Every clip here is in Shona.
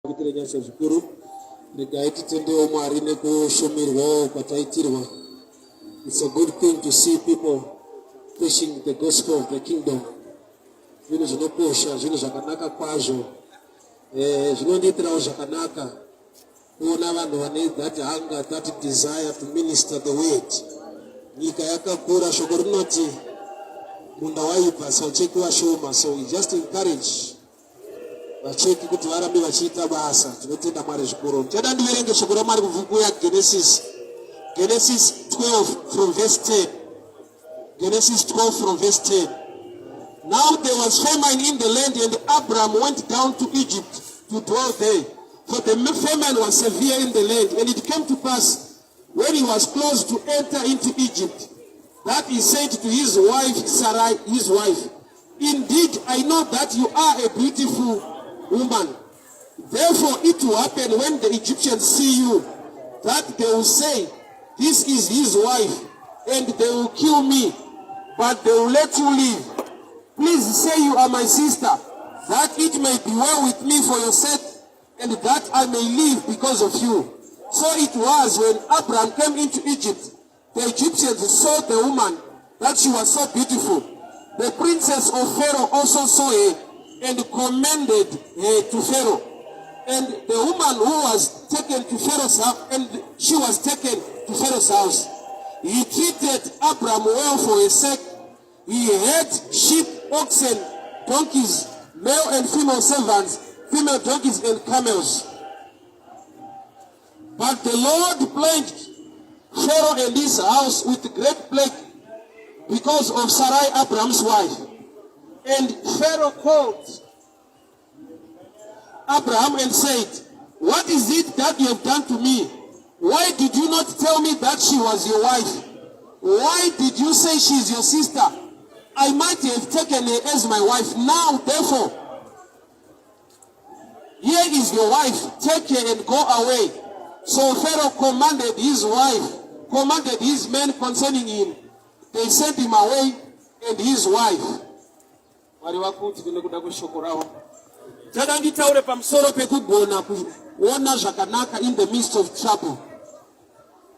Kuitire nyasha zvikuru. Regai titendewo Mwari nekushumirwawo kwataitirwa. It's a good thing to see people preaching the gospel of the kingdom. Zvinhu zvinokosha, zvinhu zvakanaka kwazvo. Eh, zvinondiitirawo zvakanaka kuona vanhu vane that hunger, that desire to minister the word. Nyika yakakura, shoko rinoti munda waibva sacheki vashoma, so we just encourage vacheki kuti varambe vachiita basa. Tinotenda Mwari zvikuru. Ndichada ndiverenge shoko raMwari kubva kuya Genesis, Genesis 12 from verse 10. Genesis 12 from verse 10. Now there was famine in the land, and Abram went down to Egypt to dwell there, for the famine was severe in the land. And it came to pass, when he was close to enter into Egypt, that he said to his wife Sarai, his wife, "Indeed, I know that you are a beautiful woman. Therefore, it will happen when the Egyptians see you, that they will say, 'This is his wife,' and they will kill me, but they will let you live. Please say you are my sister, that it may be well with me for your sake, and that I may live because of you." So it was when Abram came into Egypt, the Egyptians saw the woman, that she was so beautiful. The princess of Pharaoh also saw her and commended her to Pharaoh. And the woman who was taken to Pharaoh's house, and she was taken to Pharaoh's house. He treated Abram well for his sake. He had sheep, oxen, donkeys, male and female servants, female donkeys and camels. But the Lord plagued Pharaoh and his house with great plague because of Sarai, Abram's wife. And Pharaoh called Abraham and said, "What is it that you have done to me? Why did you not tell me that she was your wife? Why did you say she is your sister? I might have taken her as my wife. Now, therefore, here is your wife. Take her and go away." So Pharaoh commanded his wife, commanded his men concerning him. They sent him away and his wife. Mwari vakudzwe nekuda kweshoko ravo. Tada nditaure pamusoro pekugona kuona zvakanaka in the midst of trouble.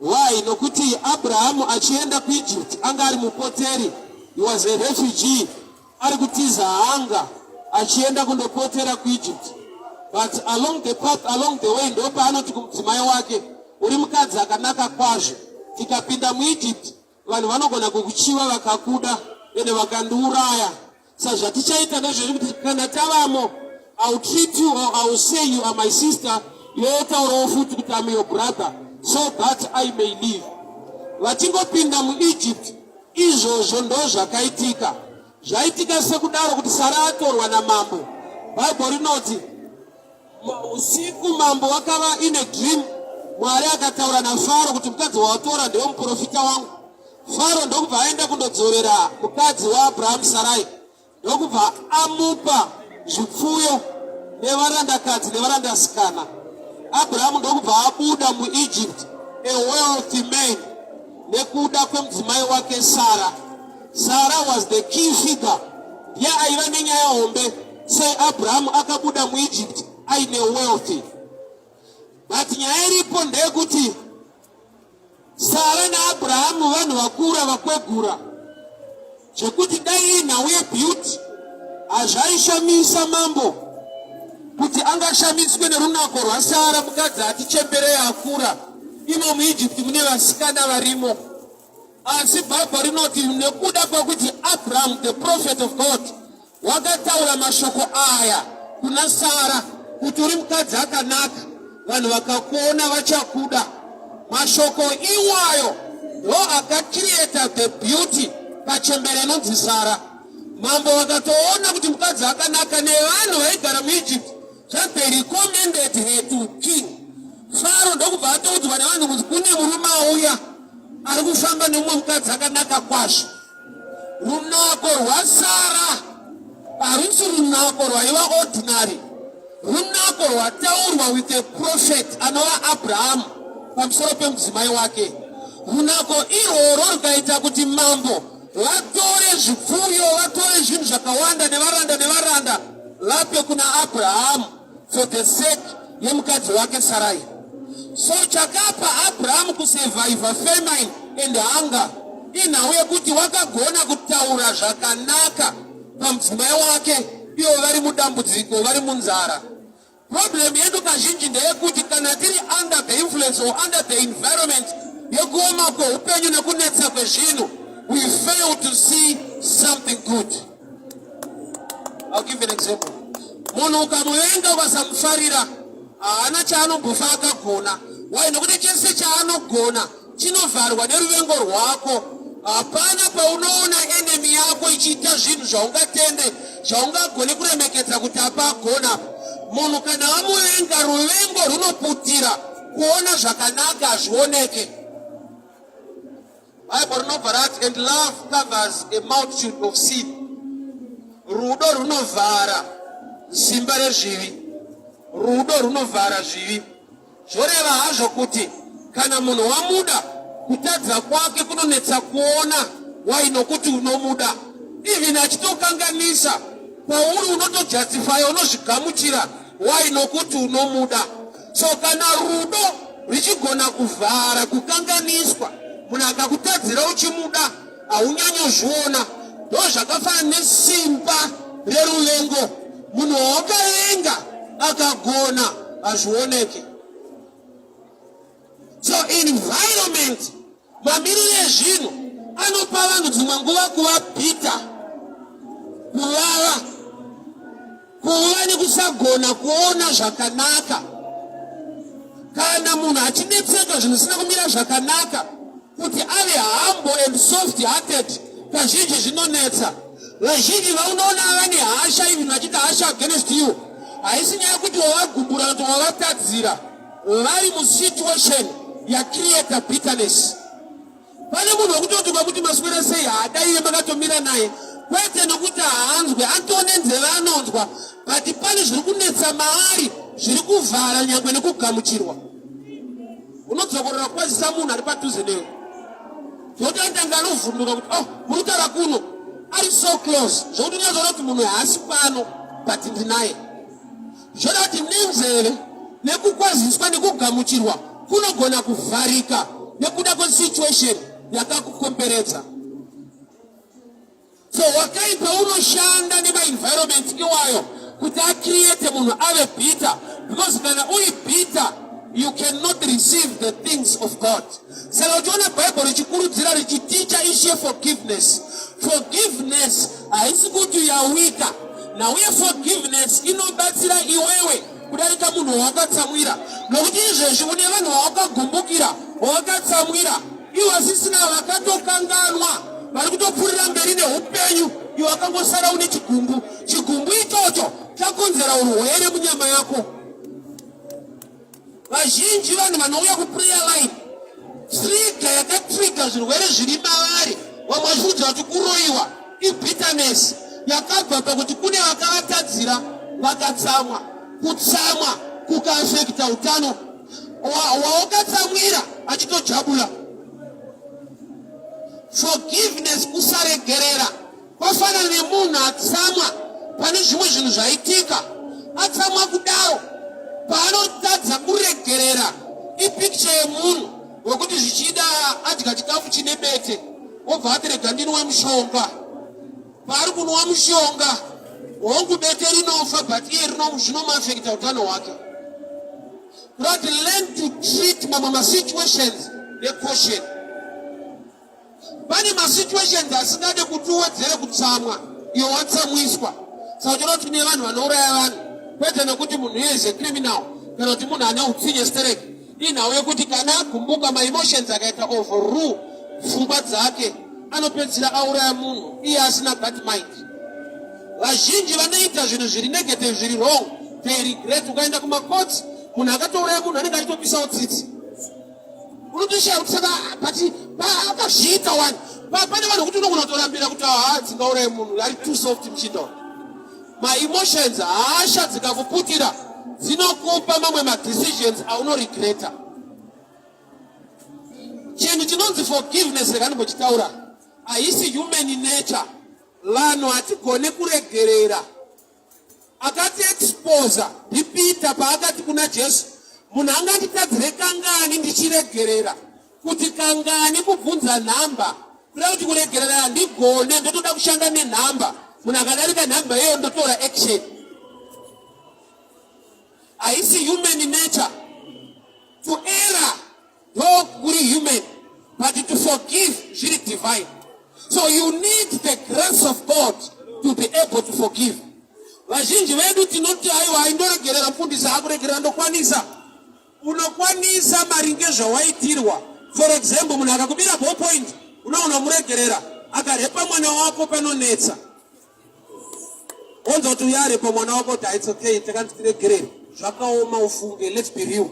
Why? Nokuti Abrahamu achienda kuEgypt anga ari mupoteri. He was a refugee, ari kutiza hunger, achienda kundopotera kuEgypt. But along the path, along the way, ndopaanoti kumudzimai wake, "Uri mukadzi akanaka kwazvo. Tikapinda muEgypt, vanhu vanogona kukuchiva vakakuda ende vakandiuraya. Sa zvatichaita ndezvekuti kana tavamo, I will treat you or I will say you are my sister, iwe futi kuti I'm your brother, so that I may live." Vachingopinda muEgypt, izvozvo ndo zvakaitika. Zvaitika sekudaro kuti Sara atorwa namambo. Bhaibheri rinoti usiku mambo wakava in a dream. Mwari akataura naFaro kuti mukadzi wawatora ndewemuprofita wangu. Faro ndokubva aenda kundodzorera mukadzi waAbrahamu Sarai, ndokubva amupa zvipfuyo nevarandakadzi nevarandasikana. Abrahamu ndokubva abuda muEgypt a wealthy man nekuda kwemudzimai wake Sara. Sara was the key figure, ndiye aiva nenyaya hombe sei Abrahamu akabuda muEgypt aine wealthy. But nyaya iripo ndeyekuti Sara naAbrahamu vanhu vakura, vakwegura, zvekuti dai inhau yebeauty, hazvaishamisa mambo kuti angashamiswe nerunako rwaSara, mukadzi ati chemberei, akura. Imo muEgypt mune vasikana varimo. Asi Bhaibheri rinoti nekuda kwekuti Abraham, the prophet of God, wakataura mashoko aya kuna Sara kuti uri mukadzi akanaka, vanhu vakakuona vachakuda, mashoko iwayo ndo akacreata the beauty pachembere inonzi Sara. Mambo vakatoona kuti mukadzi akanaka, nevanhu vaigara muEgypt, that they recommended her to King Faro. Ndokubva atoudzwa nevanhu kuti kune murume auya ari kufamba nemumwe mukadzi akanaka kwazvo. Runako rwaSara harusi runako rwaiva ordinary, runako rwataurwa with a prophet anova Abrahamu pamusoro pemudzimai wake. Runako irworwo rukaita kuti mambo vatore zvipfuyo, vatore zvinhu zvakawanda nevaranda nevaranda, vape kuna Abrahamu for the sake yemukadzi wake Sarai. So chakapa Abrahamu kusurvivha famine and hunger inhau yekuti wakagona kutaura zvakanaka pamudzimai wake ivo vari mudambudziko, vari munzara. Problem yedu kazhinji ndeyekuti kana tiri under the influence or under the environment yekuoma kweupenyu nekunetsa kwezvinhu, we fail to see something good. I'll give an example. Munhu ukamuvenga, ukasamufarira, haana chaanombofa akagona. Why? Nokuti chese chaanogona chinovharwa neruvengo rwako. Hapana paunoona enemy yako ichiita zvinhu zvaungatende, zvaungagone kuremekedza kuti apagona. Munhu kana wamuvenga, ruvengo runoputira kuona zvakanaka, hazvioneke. Bible rinobva rati, "And love covers a multitude of sin." Rudo runovhara simba rezvivi, rudo runovhara zvivi. Zvoreva hazvo kuti kana munhu wamuda, kutadza kwake kunonetsa kuona. Why? Nokuti unomuda. Even achitokanganisa kwauri, unotojustifya, unozvigamuchira. Why? Nokuti unomuda. So kana rudo richigona kuvhara kukanganiswa, munhu akakutadzira uchimuda, haunyanyozviona. Ndo zvakafanana nesimba reruvengo. Munhu wawakavenga akagona, hazvioneke. So environment, mamiriro ezvinhu anopa vanhu dzimwe nguva kuva bitter, kuvava, kuva nekusagona kuona zvakanaka. Kana munhu achinetseka, zvinhu zvisina kumira zvakanaka, kuti ave humble and soft hearted kazhinji zvinonetsa. Vazhinji vaunoona vane hasha, even vachiita hasha against you, haisi nyaya yekuti wavagumbura, kuti wavatadzira. Vari musituation yacreata bitterness. Pane munhu wekutoti kwakuti "Maswera sei?" haadaive makatomira naye, kwete nokuti haanzwe, atone nzeve, anonzwa, but pane zviri kunetsa maari zviri kuvhara nyangwe nekugamuchirwa. Unodzokorora kukwazisa munhu ari padhuze newe, zvototanga anovhunduka kuti, "Oh, muri kutaura kuno?" Ari so close zvokuti unyazoona kuti munhu haasi pano, but ndinaye. Zvoda kuti nenzeve nekukwaziswa nekugamuchirwa kunogona kuvharika nekuda kwesituation yakakukomberedza. So wakaipa unoshanda nemaenvironment iwayo kuti acreate munhu ave bitter, because kana uri bitter, you cannot receive the things of God. Saka uchiona Bhaibheri richikurudzira, richiticha issue forgiveness, forgiveness haisi kuti yawika nauye. Forgiveness inobatsira iwewe kudarika munhu wawakatsamwira, nokuti izvezvi une vanhu vawakagumbukira, wawakatsamwira, ivo vasisina, vakatokanganwa, vari kutopfuurira mberi neupenyu. Iwe wakangosara une chigumbu. Chigumbu ichocho chakonzera urwere munyama yako. Vazhinji vanhu vanouya kuprayer line, trigger yakatrigger zvirwere zviri mavari, vamwe vachifungidzira kuti kuroyiwa, ibitterness yakabva pakuti kune vakavatadzira, vakatsamwa. Kutsamwa kukaafecta utano. Wawakatsamwira achitojabula. Forgiveness, kusaregerera, kwafanana nemunhu atsamwa pane zvimwe zvinhu zvaitika. Atsamwa kudaro, paanotadza kuregerera, ipicture yemunhu wekuti zvichida adya chikafu chine bete, wobva ati, "Rega ndinwe mushonga." Paari kunwa mushonga, hongu bete rinofa, but iye zvinomuafecta utano hwake. Kurati learn to treat mamwe masituations necaution. Pane masituations asingade kuti uwedzere kutsamwa iwe watsamwiswa. Saka uchiona kuti kune vanhu vanouraya vanhu, kwete nekuti munhu iye is a criminal kana kuti munhu ane utsinye stereki. Inhau yekuti kana agumbuka, maemotions akaita overrule pfungwa dzake, anopedzisira auraya munhu iye asina that mind. Vazhinji vanoita zvinhu zviri negative, zviri wrong, they regret. Ukaenda kumakoti, munhu akatouraya munhu anenge achitopisawo tsitsi. Unotoshaya kuti saka but akazviita wani. Pane vanhu kuti unogona kutorambira kuti ha, dzingauraye munhu, ari too soft muchinda. Maemotions, hasha dzikakuputira, dzinokupa mamwe madecisions aunoregreta. Chinhu chinonzi forgiveness, rega ndimbochitaura, haisi human nature. Vanhu hatigone kuregerera. Akati exposer ndiPeter paakati kuna Jesu, munhu anganditadzire kangani ndichiregerera? Kuti kangani kubvunza nhamba, kuda kuti kuregerera handigone, ndotoda kushanda nenhamba. Munhu akadarika nhamba iyoyo ndotora action. Haisi human nature to error ndo kuri human, but to forgive zviri divine. So you need the grace of God to be able to forgive. Vazhinji vedu tinoti aiwa, aindoregerera mufundisi, akuregerera ndokwanisa. Unokwanisa maringe zvawaitirwa. For example, munhu akakubira ballpoint unoona muregerera, akarepa mwana wako panonetsa. Onza kuti uyarepa mwana wako kuti it's okay, takanzi tiregerere. Zvakaoma ufunge, let's be real.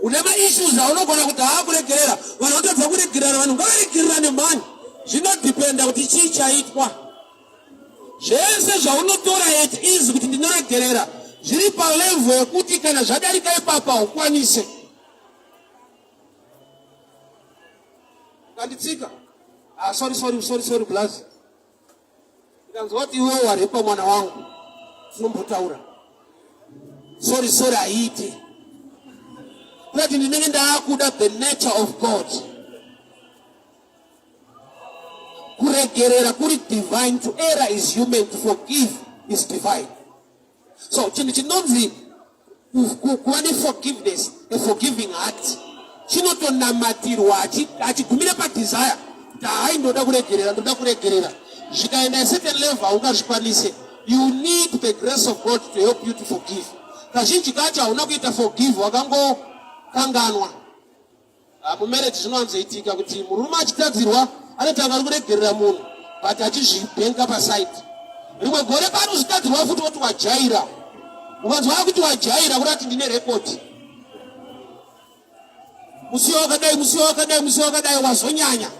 Une maissues aunogona kuti haakuregerera, vanhu vatadza kuregerera, vanhu ngavaregererane mhani. Zvinodhipenda kuti chii chaitwa. Zvese zvaunotora it is kuti ndinoregerera zviri palevel yekuti kana zvadarika ipapa haukwanise. Ukanditsika, ah, sorry, sorry, sorry, sorry, blaz. Ndikanzwa kuti iwe warepa mwana wangu, tinombotaura. Sorry, sorry haiiti. Kuti ndinenge ndaakuda the nature of God. Kuregerera kuri divine, to error is human, to forgive is divine. So chinhu chinonzi kuva neforgiveness, a forgiving heart, chinotonamatirwa, hachigumire padesire kuti hai ndoda kuregerera, ndoda kuregerera. Zvikaenda a certain level haungazvikwanise. You need the grace of God to help you to forgive. Kazhinji kacho hauna kuita forgive, wakangokanganwa. Mumarriage zvinowanzoitika kuti murume achitadzirwa anotanga ari kuregerera munhu but achizvibhenka paside. Rimwe gore paanozvitadzirwa futi woti wajaira. Ukanzwa akuti wajaira kurati ndine rekodi. Musi wakadai, musi wakadai, musi wakadai wazonyanya.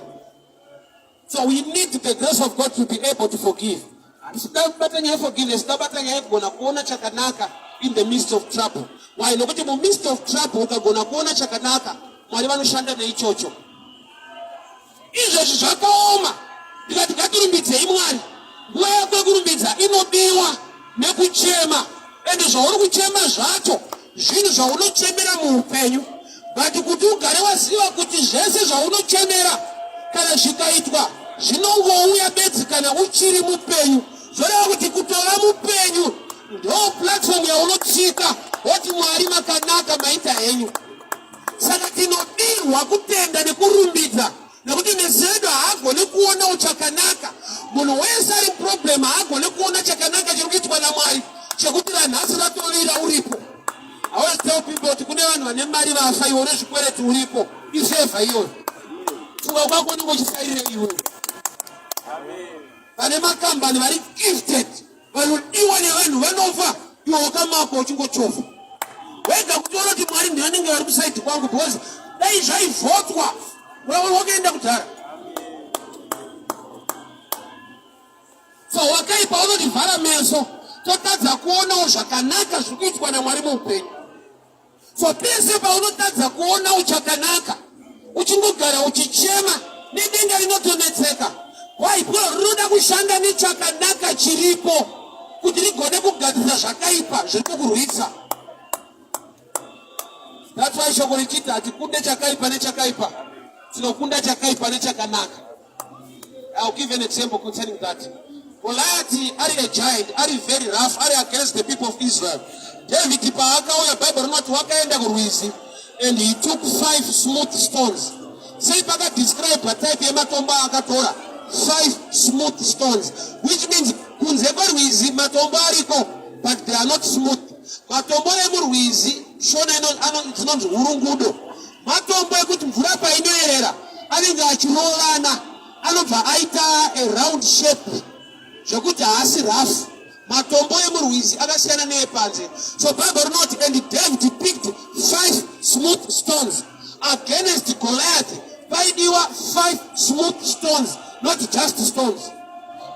So we need the grace of God to be able to forgive. Handisida kubata nyaya yeforgiveness, ndabata nyaya yekugona kuona chakanaka in the midst of trouble. Why? Nokuti mu midst of trouble ukagona kuona chakanaka, Mwari vanoshanda neichocho. Izvezvi zvakaoma, ndikati ngatirumbidzei Mwari. Nguva yako yekurumbidza inobiwa nekuchema, ende zvauri kuchema zvacho zvinhu zvaunochemera muupenyu, but kuti ugare waziva kuti zvese zvaunochemera kana zvikaitwa zvinongouya bedzi kana uchiri mupenyu. Zvoreva kuti kutova mupenyu ndo platform yaunotsika woti Mwari makanaka, maita henyu. Saka tinodirwa kutenda nekurumbidza, nekuti meso edu haagoni kuonawo chakanaka. Munhu wese ari problem haagoni kuona chakanaka chiri kuitwa naMwari, chekuti ranhasi ratovira uripo. I always tell people kuti kune vanhu vane mari vafa, iwe une zvikwereti uripo, ifevha iyoyo. Funga kwako unenge uchisairire iwe. Vane makambani vari gifted, vanodiwa nevanhu vanofa, iwe wakamako uchingochovha wega kuti uone kuti Mwari ndivanenge vari kusaidi kwangu, because dai zvaivhotwa wakaenda kudhara. So wakaipa unotivhara meso, totadza kuonawo zvakanaka zviri kuitwa naMwari muupenyu. So pese paunotadza kuona uchakanaka, uchingogara uchichema, nedenga rinotonetseka. Why? Because rinoda kushanda nechakanaka chiripo kuti rigone kugadzirisa zvakaipa zviri kukurwisa. That's why shoko richiti hatikunde chakaipa nechakaipa, tinokunda chakaipa nechakanaka. I'll give an example concerning that. Goliath ari a giant, ari very rough, ari against the people of Israel. David paakauya, Bible rinoti wakaenda kurwizi and he took 5 smooth stones. Sei pakadescribe type yematombo aakatora? 5 smooth stones, which means kunze kwerwizi matombo ariko but they are not smooth. Matombo emurwizi shona dzinonzi hurungudo, matombo ekuti mvura painoerera anenge achirovana, anobva aita a round shape zvekuti haasi rough. Matombo emurwizi akasiyana neepanze. So Bible rinoti and David picked 5 smooth stones against Goliath. Paidiwa 5 smooth stones, not just stones.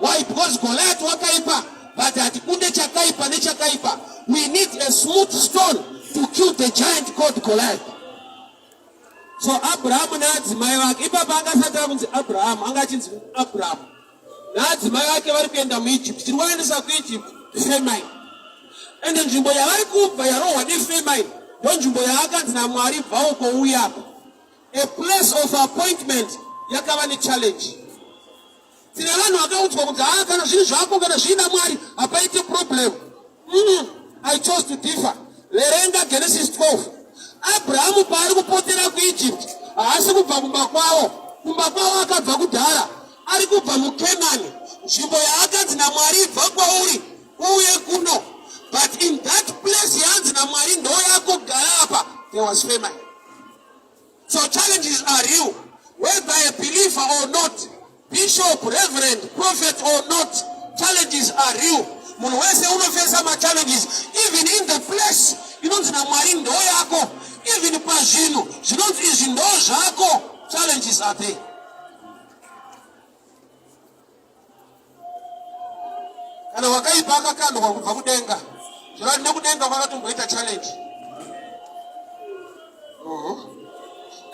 Why? Because Goliath wakaipa, but hatikunde chakaipa nechakaipa. We need a smooth stone to kill the giant called Goliath. So Abrahamu naadzimai vake, ipapa angasati akunzi Abrahamu, anga achinzi Abrahamu, naadzimai vake vari kuenda muEgypt. Tiri kuvaendesa kuEgypt famine. Ende nzvimbo yavari kubva yarohwa nefamine ndonzvimbo yaakanzi naMwari bva uko uye apa. A place of appointment yakava nechallenge. Tine vanhu vakaudzwa kunzi haa kana zviri zvako kana zviina Mwari hapaite problem. I chose to differ. Verenga Genesis 12. Abrahamu paari kupotera kuEgypt haasi kubva kumba kwavo. Kumba kwavo akabva kudhara. Ari kubva muKenani, nzvimbo yaakanzi naMwari ibva kwauri uuye kuno. But in that place yaanzi naMwari ndo yako gara apa, there was famine. So challenges are real, whether a believer or not, bishop, reverend, prophet or not, challenges are real. Munhu wese unofesa machallenges even in the place inonzi naMwari ndo yako, even pazvinhu zvinonzi izvi ndo zvako, challenges are there. Kana wakaipa akakandwa kubva kudenga, zvorati nekudenga kwakatomboita challenge.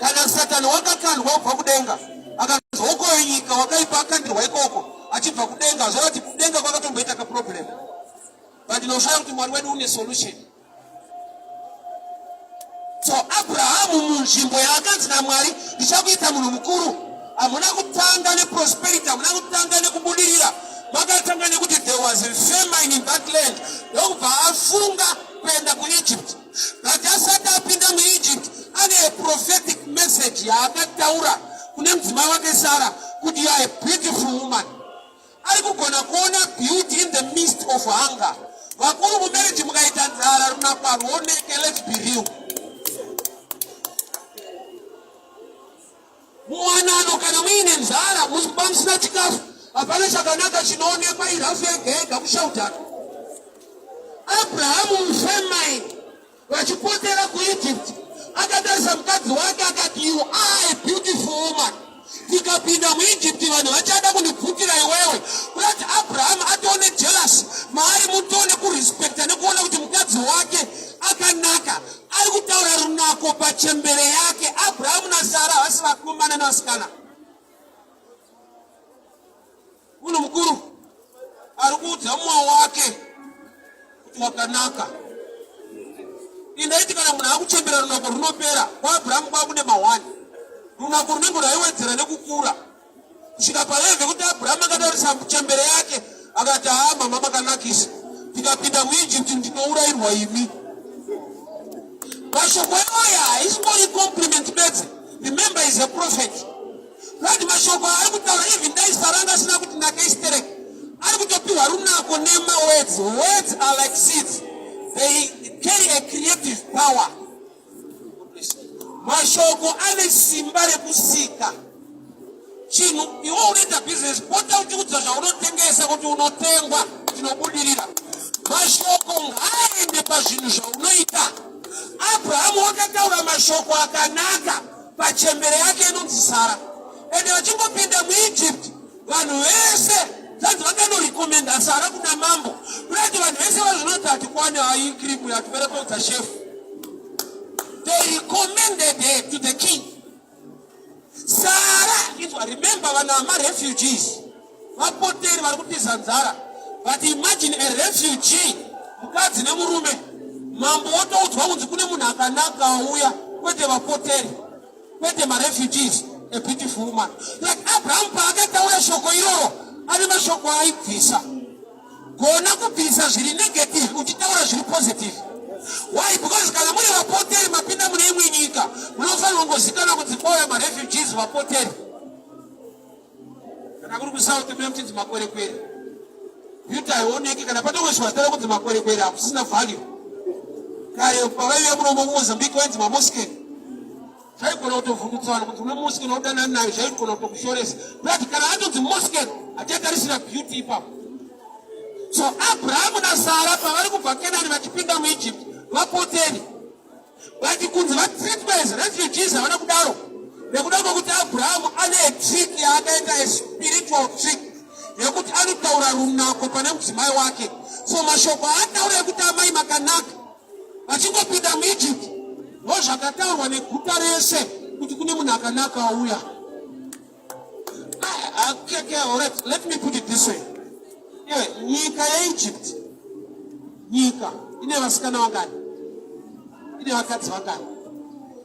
Kana Satani wakakandwa kubva kudenga akanzi hokoyo nyika, wakaipa akandirwa ikoko achibva kudenga, zvorati kudenga kwakatomboita kaproblem. But ndinoshaya kuti Mwari wedu une solution. So Abrahamu munzvimbo yaakanzi naMwari ndichakuita munhu mukuru, hamuna kutanga neprosperity, hamuna kutanga nekubudirira, makatanga nekuti there was a famine in that land, ndokubva afunga kuenda kuEgypt. But asati apinda muEgypt ane a prophetic message yaakataura kune mudzimai wake Sara kuti you are a beautiful woman. Ari kugona kuona beauty in the midst of hunger. Vakuru mumarriage mukaita nzara runako haruoneke, let's be real. Muwanano kana muine nzara mumba musina chikafu hapana chakanaka chinoonekwa, irafu yega yega kushaudhana. Abrahamu mufamine Vachipotera kuEgypt, akatarisa mukadzi wake akati, you are a beautiful woman. Tikapinda muEgypt vanhu vachada kundibvutira iwewe. Kurati Abraham atoone jealous maari, mutone kurespecta nekuona kuti mukadzi wake akanaka. Ari kutaura runako pachembere yake. Abraham naSara havasi vakomana nevasikana. Munhu mukuru ari kuudza mumwe wake kuti wakanaka. Indaiti kana munhu akuchembera runako runopera. KwaAbrahamu kwakune mahwani, runako runenge rwaiwedzera nekukura kusvika palevhe kuti Abrahamu akatarisa chembere yake akati, haa mama makanakisa, tikapinda muEgypt ndinourayirwa imi. Mashoko iwaya haisingori compliment bedzi. Remember is a prophet. Right, mashoko aari kutaura even dai Sara anga asina kuti nake isterek, ari kutopiwa runako nema words. Words are like seeds, they carry a creative power. Mashoko ane simba rekusika chinhu. Iwe unoita business, pota uchiudza zvaunotengesa kuti unotengwa, tinobudirira. Mashoko ngaaende pazvinhu zvaunoita. Abrahamu wakataura mashoko akanaka pachembere yake inonzi Sara. Ende vachingopinda muEgypt, vanhu vese zvanzi vakanorekomenda Sara kuna mambo. Kurati vanhu vese vazvinoti hatikwane hayi krimu yatiperekodza shefu. They recommended her to the king. Sara, inzwa, remember vanhu ama refugees, vapoteri vari kutiza nzara. But imagine a refugee, mukadzi nemurume, mambo wotoudzwa kunzi kune munhu akanaka auya, kwete vapoteri, kwete marefugees, a beautiful woman. Like Abraham paakataura shoko iroro, ane mashoko aibvisa. Gona kubvisa zviri negative uchitaura zviri positive. Why? Because kana muri vapoteri mapinda mune imwe nyika, munofanirwa kungozikanwa kunzi kwauya marefugees, vapoteri. Kana kuri kuSouth mune muchinzi makwerekwere. Beauty haioneki kana patongoiswa zita rekunzi makwerekwere, hakusisina value. Kare pavaiuya muno muMozambique vainzi maMosken. Zvaigona kutovhundutsa vanhu kunzi une Mosken waudanana nayo, zvaigona kutokushoresa. But kana atonzi Mosken, hatichatarisira beauty ipapo. So Abrahamu naSara pavari kubva Kenani vachipinda muEgypt, vapoteri. But kunzi vatreatwe as refugees havana kudaro, nekuda kwekuti Abrahamu ane trick yaakaita, a spiritual trick yekuti anotaura runako pane mudzimai wake. So mashoko aataura ekuti amai makanaka vachingopinda muEgypt, ndozvakataurwa neguta rese kuti kune munhu akanaka auya. Okay, all right. Let me put it this way. Iwe, nyika yeEgypt, nyika Ine vasikana vangani? Ine vakadzi vangani?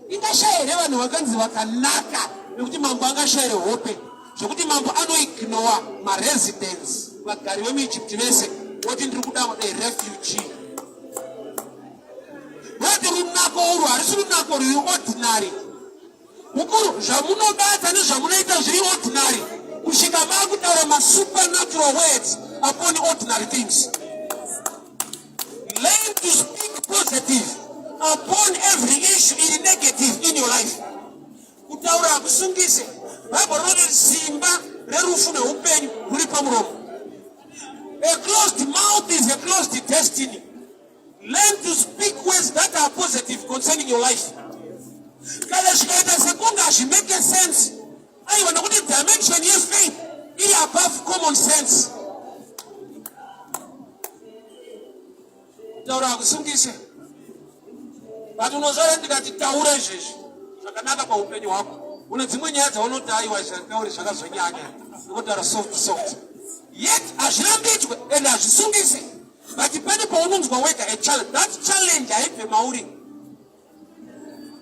Ingashaya here vanhu vakanzi vakanaka nekuti mambo angashayire hope zvekuti mambo anoignowa maresidents vagari vemuEgypt vese voti ndiri kuda a refugee. Voti runako urwu harisi runako ruri ordinary. Mukuru, zvamunobata nezvamunoita zviri ordinary kusvika makutaura masupernatural words upon ordinary things. Learn to speak positive upon every issue iri negative in your life. Kutaura hakusungise. Bible rinoti simba rerufu neupenyu ruri pamuromo. A closed mouth is a closed destiny. Learn to speak words that are positive concerning your life. Kana zvikaita sekunge hazvimake sense, aiwa, nokuti dimension yefaith iri above common sense. Taura hakusungise, but unozvara ndikati taura izvezvi zvakanaka paupenyu hwako. Une dzimwe nyaya dzaunoti aiwa zvatauri zvakazonyanya, nokutaura soft soft, yet hazvirambidzwe and hazvisungise, but pane paunonzwa wega a challenge. That challenge haibve mauri,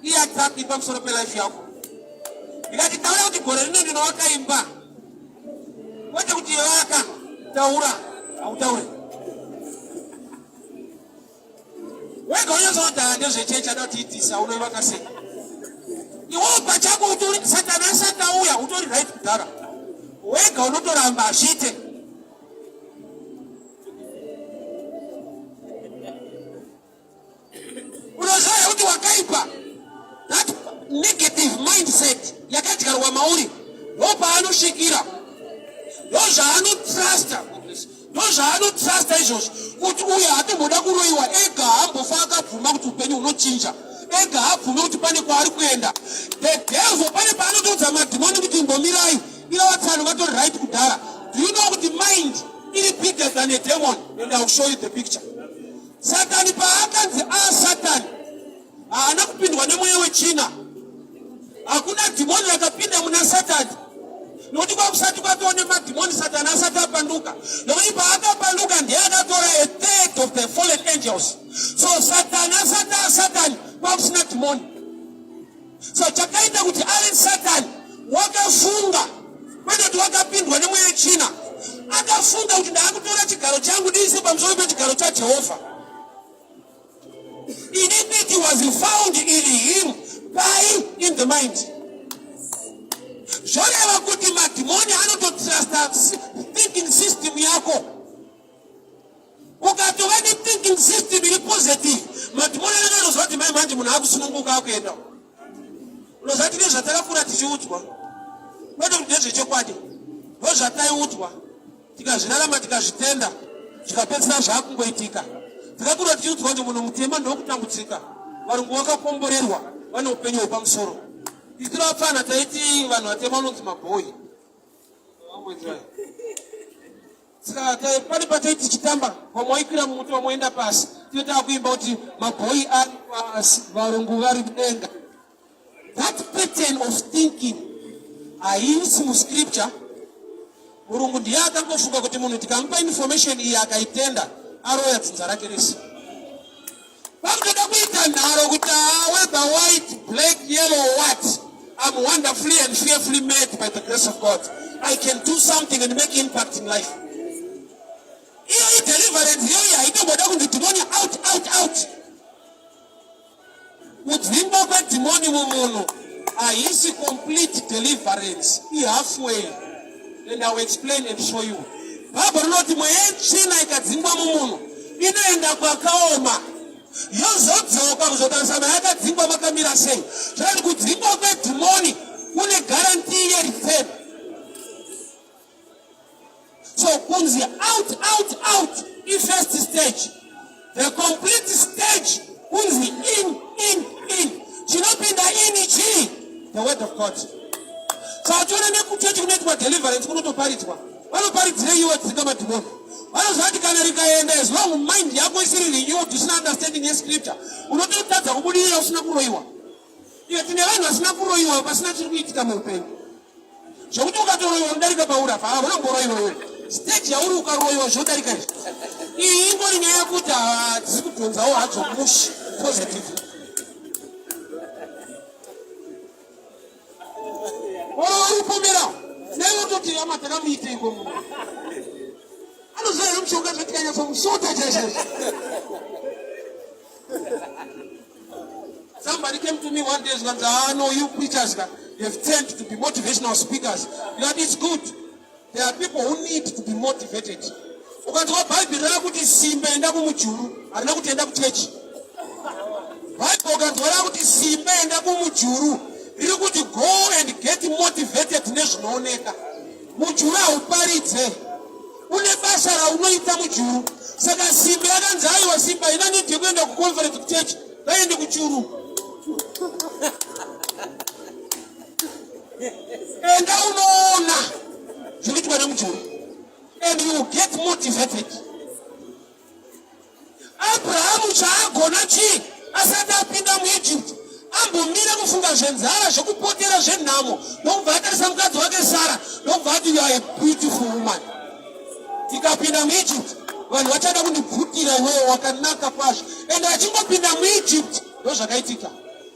iattack pamusoro pelife yako. Ndikati taura kuti gore rino ndinovaka imba, kwete kuti vaka, taura, hautaure wega. Unyatsokuti haa, ndezvechechi ada kutiitisa. Unoivaka sei iwewo pachako? Utori Satani asati auya, utori right kudhara. Wega unotoramba, hazviite. Unoziva kuti wakaipa. That negative mindset yakadyarwa mauri ndopaanosvikira, ndozvaanotrusta, ndozvaanotrusta izvozvo, kuti uyo hatomboda kuroyiwa ega, haambofa akabvuma kuti upenyu hunochinja ega, haabvume kuti pane kwaari kuenda. The devil pane paanotoudza madhimoni kuti imbomirai, ivo vatsano vatori right kudhara. Do you know kuti mind iri bigger than a demon? And I will show you the picture. Satani paakanzi asatani, haana kupindwa nemweya wechina. Hakuna dhimoni rakapinda muna Satani, nokuti kwakusati kwatoo nemadhimoni Satani asati apanduka, nokuti paakapanduka ndiye akatora a third of the fallen angels. So Satani asati asatani, kwakusina dhimoni. So chakaita kuti ave Satani, wakafunga, kwete kuti wakapindwa nemweya wechina. Akafunga kuti ndaakutora chigaro changu ndiise pamusoro pechigaro chaJehovha. Iniquity was found in him by in the mind. Zvoreva kuti madhimoni anototrusta thinking system yako. Ukatova nethinking system iri positive, madhimoni anenge anoziva kuti mai manje munhu akusununguka, akuenda. Unoziva, tine zvatakakura tichiudzwa, kwete kuti ndezvechokwadi, ndozvataiudzwa, tikazvirarama, tikazvitenda, zvikapedzisira zvaakungoitika. Takakura tichiudzwa kuti munhu mutema ndokutambudzika, varungu vakakomborerwa, vane upenyu hwepamusoro. Titiri vapfana taiti vanhu vatema vanonzi mabhoyi. Saka pane patai tichitamba, vamwe vaikwira mumuti, vamwe vaenda pasi, tinotaa kuimba kuti mabhoyi ari pasi, varungu vari mudenga. That pattern of thinking haisi muscripture. Murungu ndiye akangofunga kuti munhu tikamupa information iyi akaitenda, aroya dzinza rake rese. Pakutoda kuita nharo kuti ah, whether white, black, yellow, what, I'm wonderfully and fearfully made by the grace of God. I can do something and make impact in life. Iyo ideliverance iyoyi, haitomboda kunzi dhimoni out, out, out. Kudzingwa kwedhimoni mumunhu haisi complete deliverance, ihalfway, and I will explain and show you. Bhaibheri rinoti mweya yetsvina ikadzingwa mumunhu inoenda kwakaoma, yozodzoka kuzotarisa mayakadzingwa makamira sei. Zvakati kudzingwa kwedhimoni kune guarantee yereturn. So kunzi out, out, out ifirst stage. The complete stage kunzi in, in, in. Chinopinda in chii? The word of God. Saka tiona nekuchechi kunoitwa deliverance kunotoparidzwa. Vanoparidzirei iwo dzinga madhimoni? Vanoziva kuti kana rikaenda, as long mind yako isiri renewed, isina understanding yescripture, unototadza kubudirira usina kuroyiwa. Iye tine vanhu vasina kuroyiwa pasina chiri kuitika muupenyu, zvokuti ukatoroyiwa unodarika pauri apa. Hauna kumboroyiwa iwe. Stage yauri, ukaroyiwa zvinodarika izvi. Iyi ingori nyaya yekuti hadzisi kudhonzawo hadzo mushi positive. Oro vari kupomera nei vototi ama takamuiteiko munhu anoziva here mushonga zvatikanyatsomusota chaizvo. Somebody came to me one day zvikanzi, ah no, you preachers ka, you have turned to be motivational speakers. Ndikati it's good. There are people who need to be motivated. Ukanzwa Bhaibheri rakuti simba enda kumujuru, harina kuti enda kuchechi. Bhaibheri ukanzwa rakuti simba enda kumujuru, riri kuti go and get motivated nezvinooneka. Mujuru hauparidze. Une basa raunoita mujuru. Saka simba yakanzi aiwa simba ina need yekuenda kuconference kuchechi, vaende kuchuru. Enda unoona zvinoitwa nemujuru and you get motivated. Abrahamu chaagona chii asati apinda muEgypt? Ambomira kufunga zvenzara, zvekupotera, zvenhamo, ndokubva atarisa mukadzi wake Sara, ndokubva ati you are a beautiful woman. Tikapinda muEgypt vanhu vachada kundibvutira iwewe wakanaka kwazvo. And achingopinda muEgypt ndozvakaitika.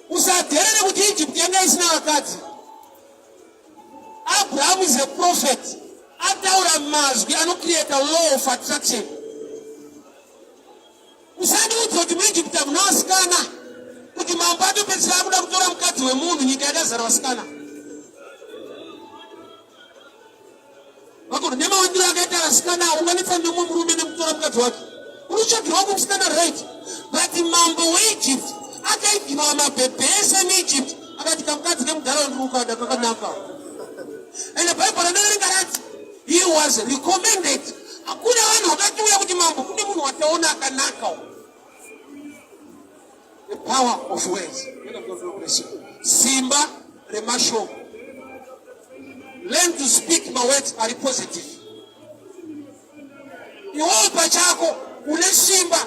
Usadherere kuti Egypt yanga isina vakadzi. Abraham is a prophet. Ataura mazwi anocreata law of attraction. Usandiudza kuti muEgypt hamuna vasikana, kuti mambo atopedzisira akuda kutora mukadzi wemunhu, nyika yakazara vasikana. Vakuru nemawandiro akaita vasikana unganetsa nemumwe murume nekutora mukadzi wake. Unotsvagirwa wako musikana right. But mambo weEgypt akaigirwa mabhebhe ese muEgypt akati kamukadzi kemudhara ndiri kukada kakanaka. And the Bible randakaverenga rati he was recommended. Hakuna vanhu vakatiuya kuti mambo kune munhu wataona akanaka. The power of words. Simba remashoko. Learn to speak my words are positive. Iwewe pachako une simba.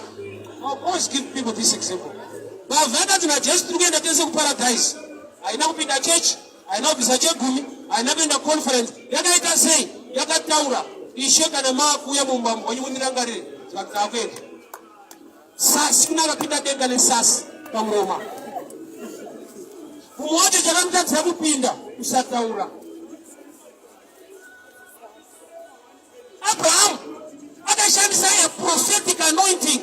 I'll always give people this example. Mbavha yakati naJesu tiri kuenda tese kuparadise. Haina kupinda chechi, haina kubvisa chegumi, haina kuenda conference. Yakaita sei? Yakataura, Ishe kana maakuuya mumba mwenyu mundirangarire. Zvikati takuenda. Sasi kune akapinda denga nesasi pamuromo. Mumwe wacho chakamutadzira kupinda kusataura. Abraham akashandisa a prophetic anointing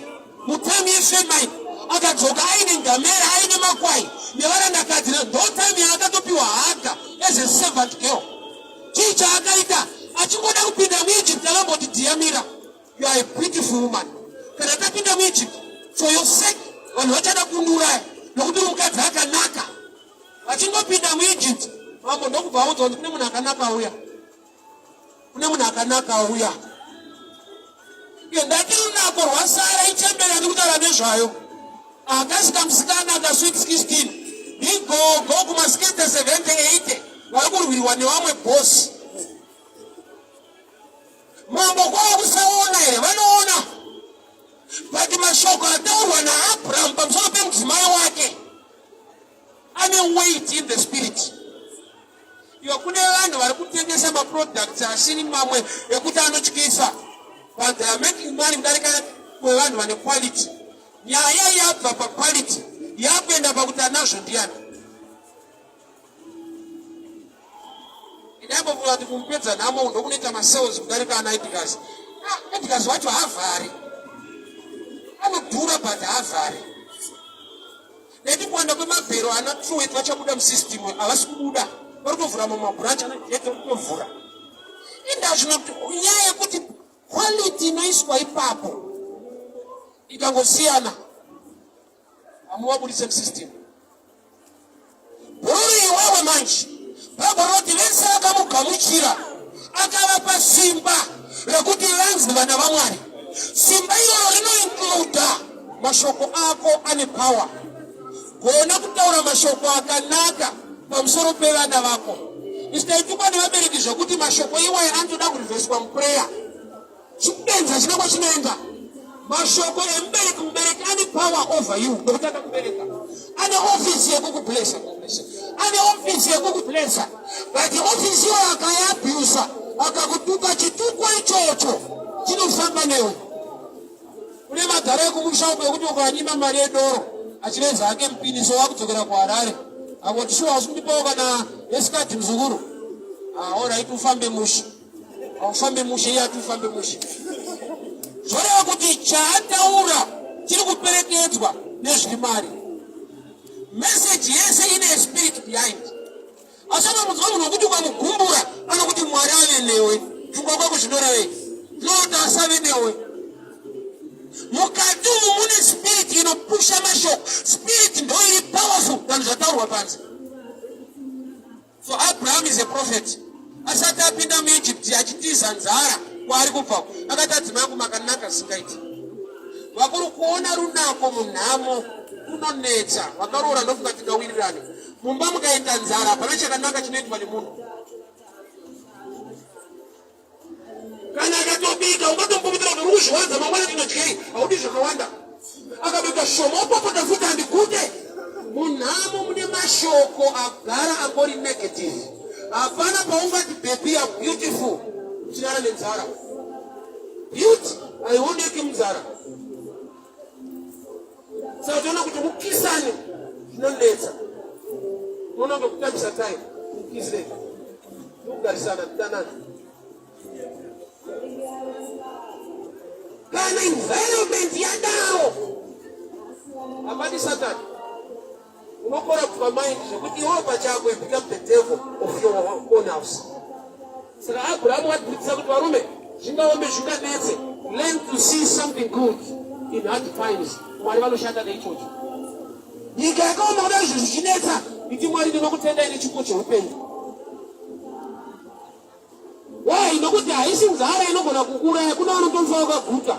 mutime yefamine akadzoka aine ngamera aine makwai nevarandakadzi ndo time yaakatopiwa Haga as a servant girl. Chii chaakaita achingoda kupinda muEgypt akamboti dhiyamira You are a beautiful woman. Kana tapinda muEgypt, for your sake, vanhu vachada kundiuraya nokuti uri mukadzi akanaka. Vachingopinda muEgypt, mambo ndokubva audzwa kuti kune munhu akanaka auya. Kune munhu akanaka auya. Iye ndati runako rwaSara ichembere yandiri kutaura nezvayo. Akasi kamusikana ka sweet 16 ndigogo kuma 60 70 80 vari kurwirwa nevamwe boss. Mambo kwava kusaona here? Vanoona. But mashoko ataurwa naAbraham pamusoro pemudzimai wake ane weight in the spirit. Iwe kune vanhu vari kutengesa maproducts asiri mamwe ekuti anotyisa but they are making money kudarika kwevanhu vane quality. Nyaya yabva paquality yakuenda pakuti anazvo ndiyani. Ndambofunga kuti kumupedza nhamo ndokunoita masales kudarika ana Edgars. Ah, Edgars wacho haavhari. Anodhura but haavhari. Nekuti kuwanda kwemabhero ana Truworth vachabuda musystem havasi kubuda. Vari kutovhura mamwe mabranch ana Jet vari kutovhura. Inda zvino nyaya yekuti quality inoiswa ipapo ikangosiyana hamuvabudise musystem. Bhururu iwewe manje, Bhaibheri rinoti vese vakamugamuchira akavapa simba rekuti vanzi vana vaMwari. Simba iroro rinoincluda mashoko ako ane power. Gona kutaura mashoko akanaka pamusoro pevana vako. Isu taitukwa nevabereki zvekuti mashoko iwayo anotoda kurivheswa muprayer. Chibenzi hachina kwachinoenda. Mashoko emubereki, mubereki ane power over you nokuti akakubereka. Ane office yekukublessa. Ane office yekukublessa. But office iyoyo akaiabusa akakutuka chituko ichocho chinofamba newe. Madhara ekumusha uko ekuti ukanyima mari yedoro achireza hake mupini so wakudzokera kuHarare. Akoti shuwa hausi kundipawo kana yesikati muzukuru. Ah, alright ufambe mushe. Aufambe mushe iye ati ufambe mushe. Zvoreva kuti chaataura chiri kuperekedzwa nezviri mari. Message yese ine spirit behind. Asi unomunzwa munhu wekuti ukamugumbura anokuti Mwari ave newe. Pfungwa kwako zvinorevei? Zvinoti asave newe. Mukati umu mune spirit inopusha mashoko. Spirit ndo iri powerful than zvataurwa panze. So Abraham is a prophet. Asati apinda muEgypt achitiza nzara kwaari kubva, akati adzimai angu makanaka zvisingaiti. Vakuru kuona runako munhamo kunonetsa. Vakaroora ndofunga tingawirirane. Mumba mukaita nzara hapana chakanaka chinoitwa nemunhu. Kana akatobika ungatomukumbira kuti uri kuzviwanza mangwana tinodyei, haudi zvakawanda. Akabika shoma opopota futi handigute. Munhamo mune mashoko agara angori negative. Hapana paungati baby ya beautiful uchirara nenzara. Beauty haioneki munzara. Saka toona kuti mukisane zvinonetsa. Unoona kunge kutambisa time mukisire kugarisana kudanana. Kana environment yadaro hapadi Satani unokorapwa mind zvekuti iwewe pachako you become the devil of your own house. Saka Abrahamu watidzidzisa kuti varume zvingaome zvinganetse, learn to see something good in hard times. Mwari vanoshanda neichocho. Nyika yakaoma kudai zvinhu zvichinetsa, iti Mwari ndinokutendai nechipo cheupenyu. Why? Nokuti haisi nzara inogona kukuuraya, kuna vanotofa vakaguta.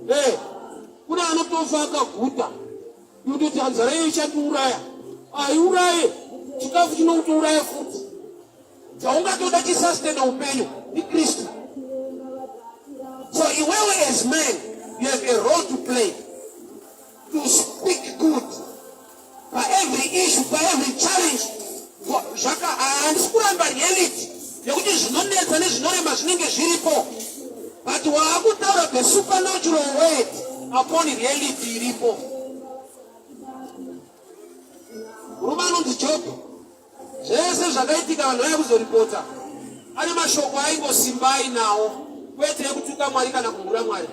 Eh, kuna anotofa akaguta. Kutoti nzara iyo ichatiuraya. Haiuraye. Chikafu chinokutouraya futi. Chaungatoda chisustain upenyu ndiKristu. So iwewe as man, you have a role to play to speak good pa every issue, pa every challenge. Zvaka handisi kuramba reality yekuti zvinonetsa nezvinorema zvinenge zviripo, but waakutaura the supernatural word upon reality iripo. Murume anonzi Job, zvese zvakaitika vanhu vaya kuzoripota, ane mashoko aingosimba ainawo, kwete ekutuka Mwari kana kumhura Mwari.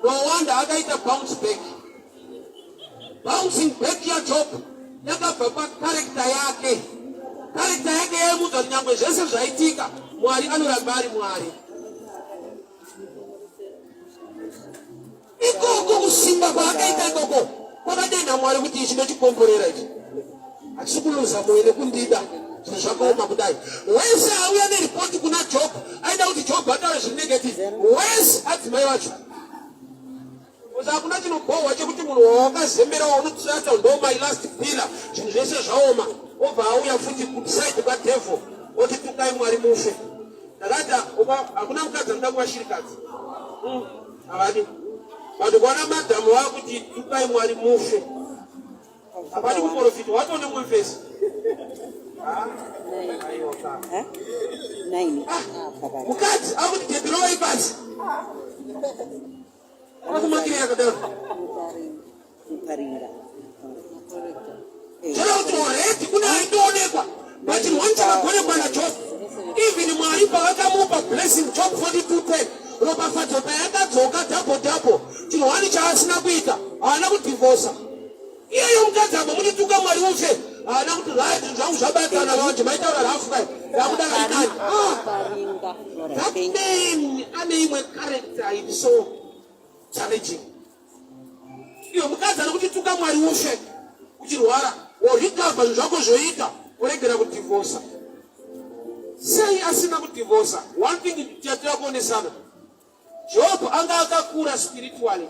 No wonder akaita bounce back. Bouncing back yaJob yakabva pakarekta yake. Karekta yake yaimuudza kuti nyangwe zvese zvaitika, Mwari anoramba ari Mwari. Ikoko kusimba kwaakaita ikoko kwakadenha Mwari kuti ichi ndochikomborera ichi. Hachisi kuluza moyo nekundida zvinhu zvakaoma kudai. Wese auya neripoti kuna Job aida kuti Job ataure zviri negative. Wese adzimai vacho. Because hakuna chinobhohwa chekuti munhu wawakazembera waunotsvata ndo my last pillar zvinhu zvese zvaoma obva auya futi kuside kwadevil oti tukai Mwari mufe. Ndakati hakuna mukadzi anoda kuva shirikadzi. Havadi. But kuona madhamu vakuti tukai Mwari mufe. Hapadi kuprofita watone mumfesi. Mukadzi akuti gedhirovai pasi. Akumakiri yakadaro. Chero kuti already kune aitoonekwa but chinhu one chakagonekwa naJob even Mwari pavakamupa blessing Job 42:10 ropafadzo payakadzoka double double chinhu one chaasina kuita haana kudhivosa iyeyo mukadzi apo muchituka Mwari ufe haana kuti right zvinhu zvangu zvabatana vanje maitaura rafu kai ndakuda karinani ah, that man ane imwe character iri so challenging Iyo mukadzi anokuti tuka Mwari ufe uchirwara worecover zvinhu zvako zvoita woregera kudhivosa. Sei asina kudhivosa? One thing tiyatira kuonesana. Job anga akakura spiritually.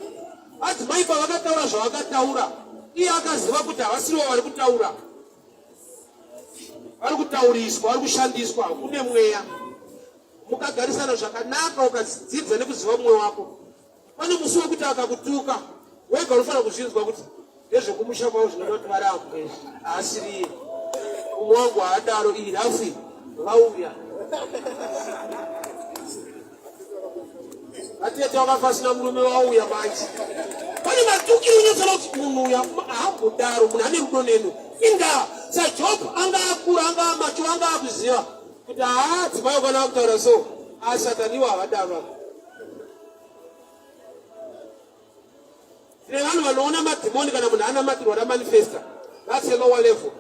Adzimai pavakataura zvavakataura, iye akaziva kuti havasirivo vari kutaura. Vari kutauriswa, vari kushandiswa, kune mweya. Mukagarisana zvakanaka ukadzidza nekuziva mumwe wako. Pane musi wekuti akakutuka wega unofanira kuzvinzwa kuti ndezvekumusha kwavo zvinoda kuti varambwe izvi haasiriye umwe wangu haadaro iyi rafi vauya. Vatete vakafa vasina murume wauya manje. Pane matukiro unyatsoona kuti munhu uya haambodaro, munhu ane rudo nenu. Inga saJob anga akura, anga amacho, anga akuziva kuti haa dzimai ukana akutaura so, asatani iwo havadaro. Tine vanhu vanoona madhimoni kana munhu anamatirwa ramanifesta. That's a lower level.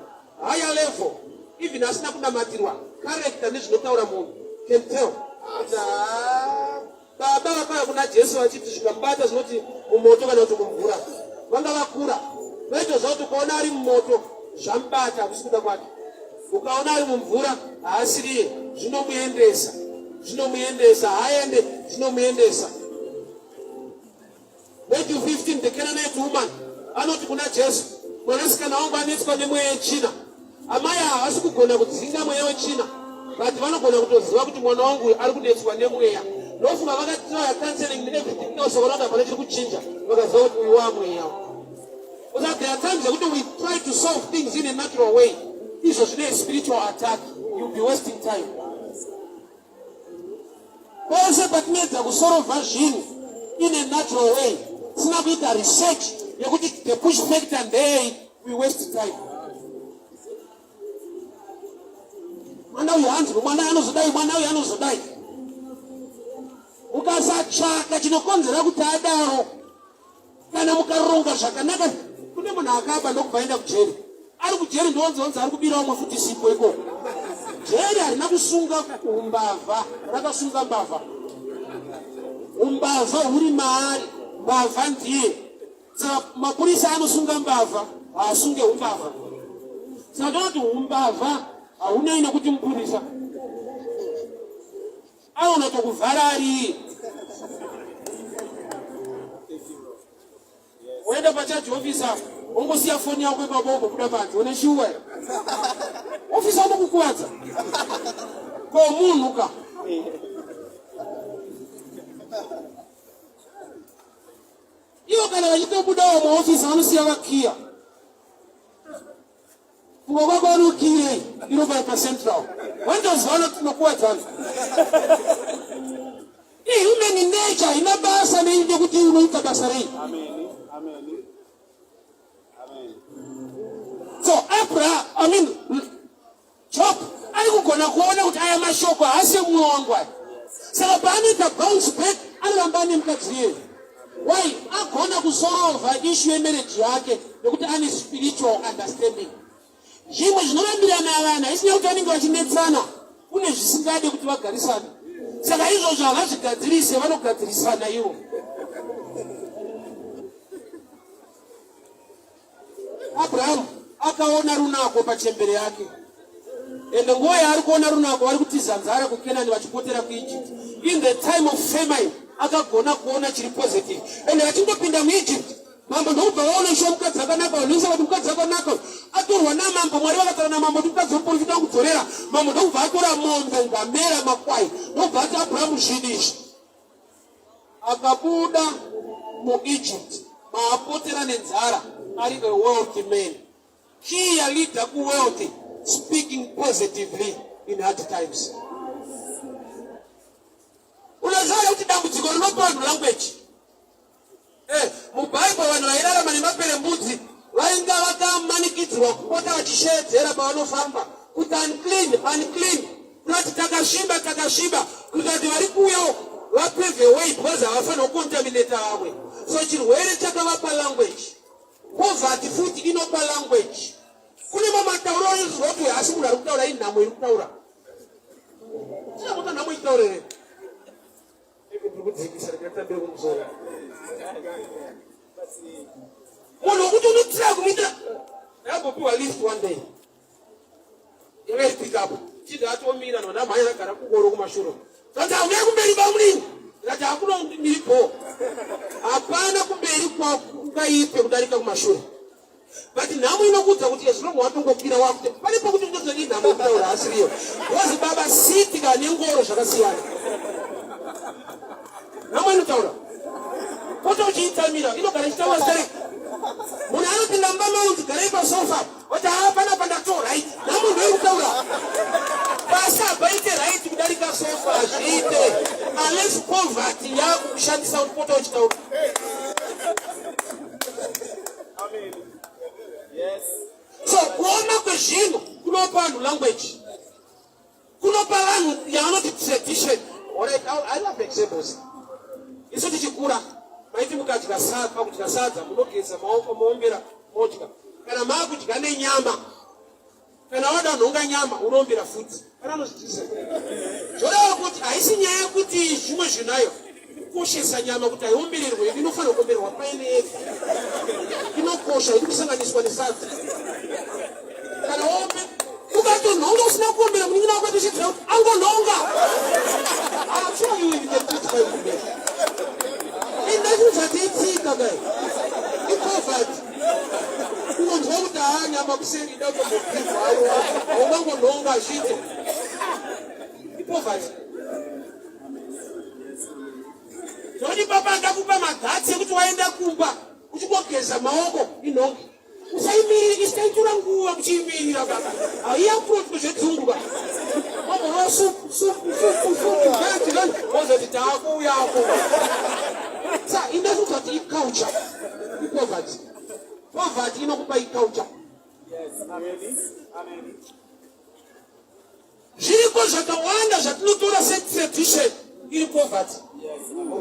Higher level, even asina kunamatirwa, character nezvinotaura munhu can tell. Kuti ah, baba vakauya kuna Jesu vachiti zvikamubata zvinoti mumoto kana kuti mumvura. Vanga vakura. Vaitoziva kuti ukaona ari mumoto zvamubata hakusi kuda kwake. Ukaona ari mumvura haasiriye, zvinomuendesa. Zvinomuendesa, haaende, zvinomuendesa. Matthew 15, the Canaanite woman anoti kuna Jesu, mwanasikana wangu anetswa nemweya yetsvina. Amai havasi kugona kudzinga mweya wetsvina, but vanogona kutoziva kuti mwana wangu uyu ari kunetswa nemweya. Ndofunga vakatraya counseling and everything else, vakaona kuti hapana chiri kuchinja, vakaziva kuti uyu wamweya. Because there are times yekuti we try to solve things in a natural way, izvo zvine spiritual attack, you'll be wasting time. Pose patinoedza kusorovha zvinhu in a natural way tisina kuita research yekuti the push factor ndeyei, we waste time. Mwana uyu hanzi mwana anozodai, mwana uyu anozodai. Ukasatsvaka chinokonzera kuti adaro, kana mukaronga zvakanaka, kune munhu akaba ndokubva aenda kujeri. Ari kujeri ndonzonzi ari kubira umwe futi sipo ikoko. Jeri harina kusunga umbavha, rakasunga mbavha. Umbavha huri maari, mbavha ndiye. Saka mapurisa anosunga mbavha, haasunge umbavha. Saka tonoti umbavha haunei nekuti mupurisa aona tokuvhara ari woenda pacharge officer wongosiya foni yako ipapo wombobuda panze une shuwa ofisa unokukuvadza ko munhu ka ivo kana vachitobudawo muofisi vanosiya vakiya. Funga kwako vanokiyei inobva pacentral vanotoziva vanoti tinokuwadzana. Ihuman nature haina basa nei nekuti unoita basa rei. So Abraham, I mean Job ari kugona kuona kuti aya mashoko haasi emumwe wangu aya. Saka paanoita bounce back anoramba ane mukadzi iyeye. Why? Agona kusolva issue yemarriage yake nekuti ane spiritual understanding. Zvimwe zvinorambirana vanhu haisina kuti vanenge vachinetsana, kune zvisingade kuti vagarisane. Saka izvozvo havazvigadzirise, vanogadzirisana ivo. Abrahamu akaona runako pachembere yake, ende nguva yaari kuona runako vari kutiza nzara kuKenani vachipotera kuEgypt. In the time of famine akagona kuona chiri positive, ende vachingopinda muEgypt mambo ndokubva vaona shuwa mukadzi akanaka. Vanhu vese vati mukadzi akanaka atorwa namambo. Mwari vakataura namambo kuti mukadzi wemuprofita wakudzorera. Mambo ndokubva atora mombe, ngamera, makwai, ndokubva ati Abrahamu zvinhu izvi. Akabuda muEgypt maapotera nenzara ari a wealthy man. Key yaleader kuwealthy, speaking positively in hard times. Unoziva kuti dambudziko rinopa vanhu language. MuBhaibheri vanhu vairarama nemaperembudzi vainga vakamanikidzirwa kupota vachisheedzera pavanofamba kuti unclean, unclean, kunoti takasviba, takasviba, kuita kuti vari kuuyawo vapave way because havafanira kucontaminata vamwe. So chirwere chakavapa language. Poverty futi inopa language. Kune mamatauro anozwa kuti haasi munhu ari kutaura, inhamo iri kutaura. Tinamota nhamo itaurere. Munhu wekuti unotira kumuita ndakambopiwa list one day yakaiti pick up chidha atomira nondamhanya ndagara kungoro kumashure zvanzi hauyai kumberi bamunini ndikati hakuna ndiripo hapana kumberi kwakungaipe kudarika kumashure but nhamo inokuudza kuti ezvinongo watongokwira wakuti pane pokuti ndozoti nhamo yekutaura asiriyo because baba siti kana nengoro zvakasiyana. Nhamo inotaura pota uchiitsamira inogara ichitaura sterek. Munhu anopinda mumba maunzi garai pasofa oti haa panapa ndato right. Nhamo ndoiri kutaura pasi hapaite right kudarika sofa, hazviite unless poverty yakukusha. kushandisa kuti pota uchitaura. So kuoma kwezvinhu kunopa vanhu language, kunopa vanhu yavanoti tradition. Alright, I love examples. Isu tichikura maiti mukadya sadza, pakudya sadza munogeza maoko moombera modya. Kana maakudya nenyama, kana wada nhonga nyama unoombera futi. Kana anozvidzisa zvoreva kuti haisi nyaya yekuti zvimwe zvinayo kukoshesa nyama kuti haiombererwe, inofanira kuombererwa paine yega, inokosha iri kusanganiswa nesadza. Kana waombe ukatonhonga usina kuombera, munin'ina wako atochidzira kuti angonhonga. I'm sure you can put five there. Indakuza tiitsika kai ipoverty, unonzwa kuti haa, nyama kuseri ida kutombopihwa, aiwa, haungangonhonga zviite, ipoverty. Zvekuti papa ndakupa maguts ekuti waenda kumba uchingogeza maoko inhongi, usaimiriri, isaitora nguva kuchiimirira baba, haiapproachwe zvedzungu ba, wamborova supu supu supu supu veggie, wozoti taakuuyako. Sa indakuudza kuti iculture, ipoverty. Poverty inokupa iculture. Yes. Amen. Zviriko zvakawanda zvatinotora setradition iri poverty.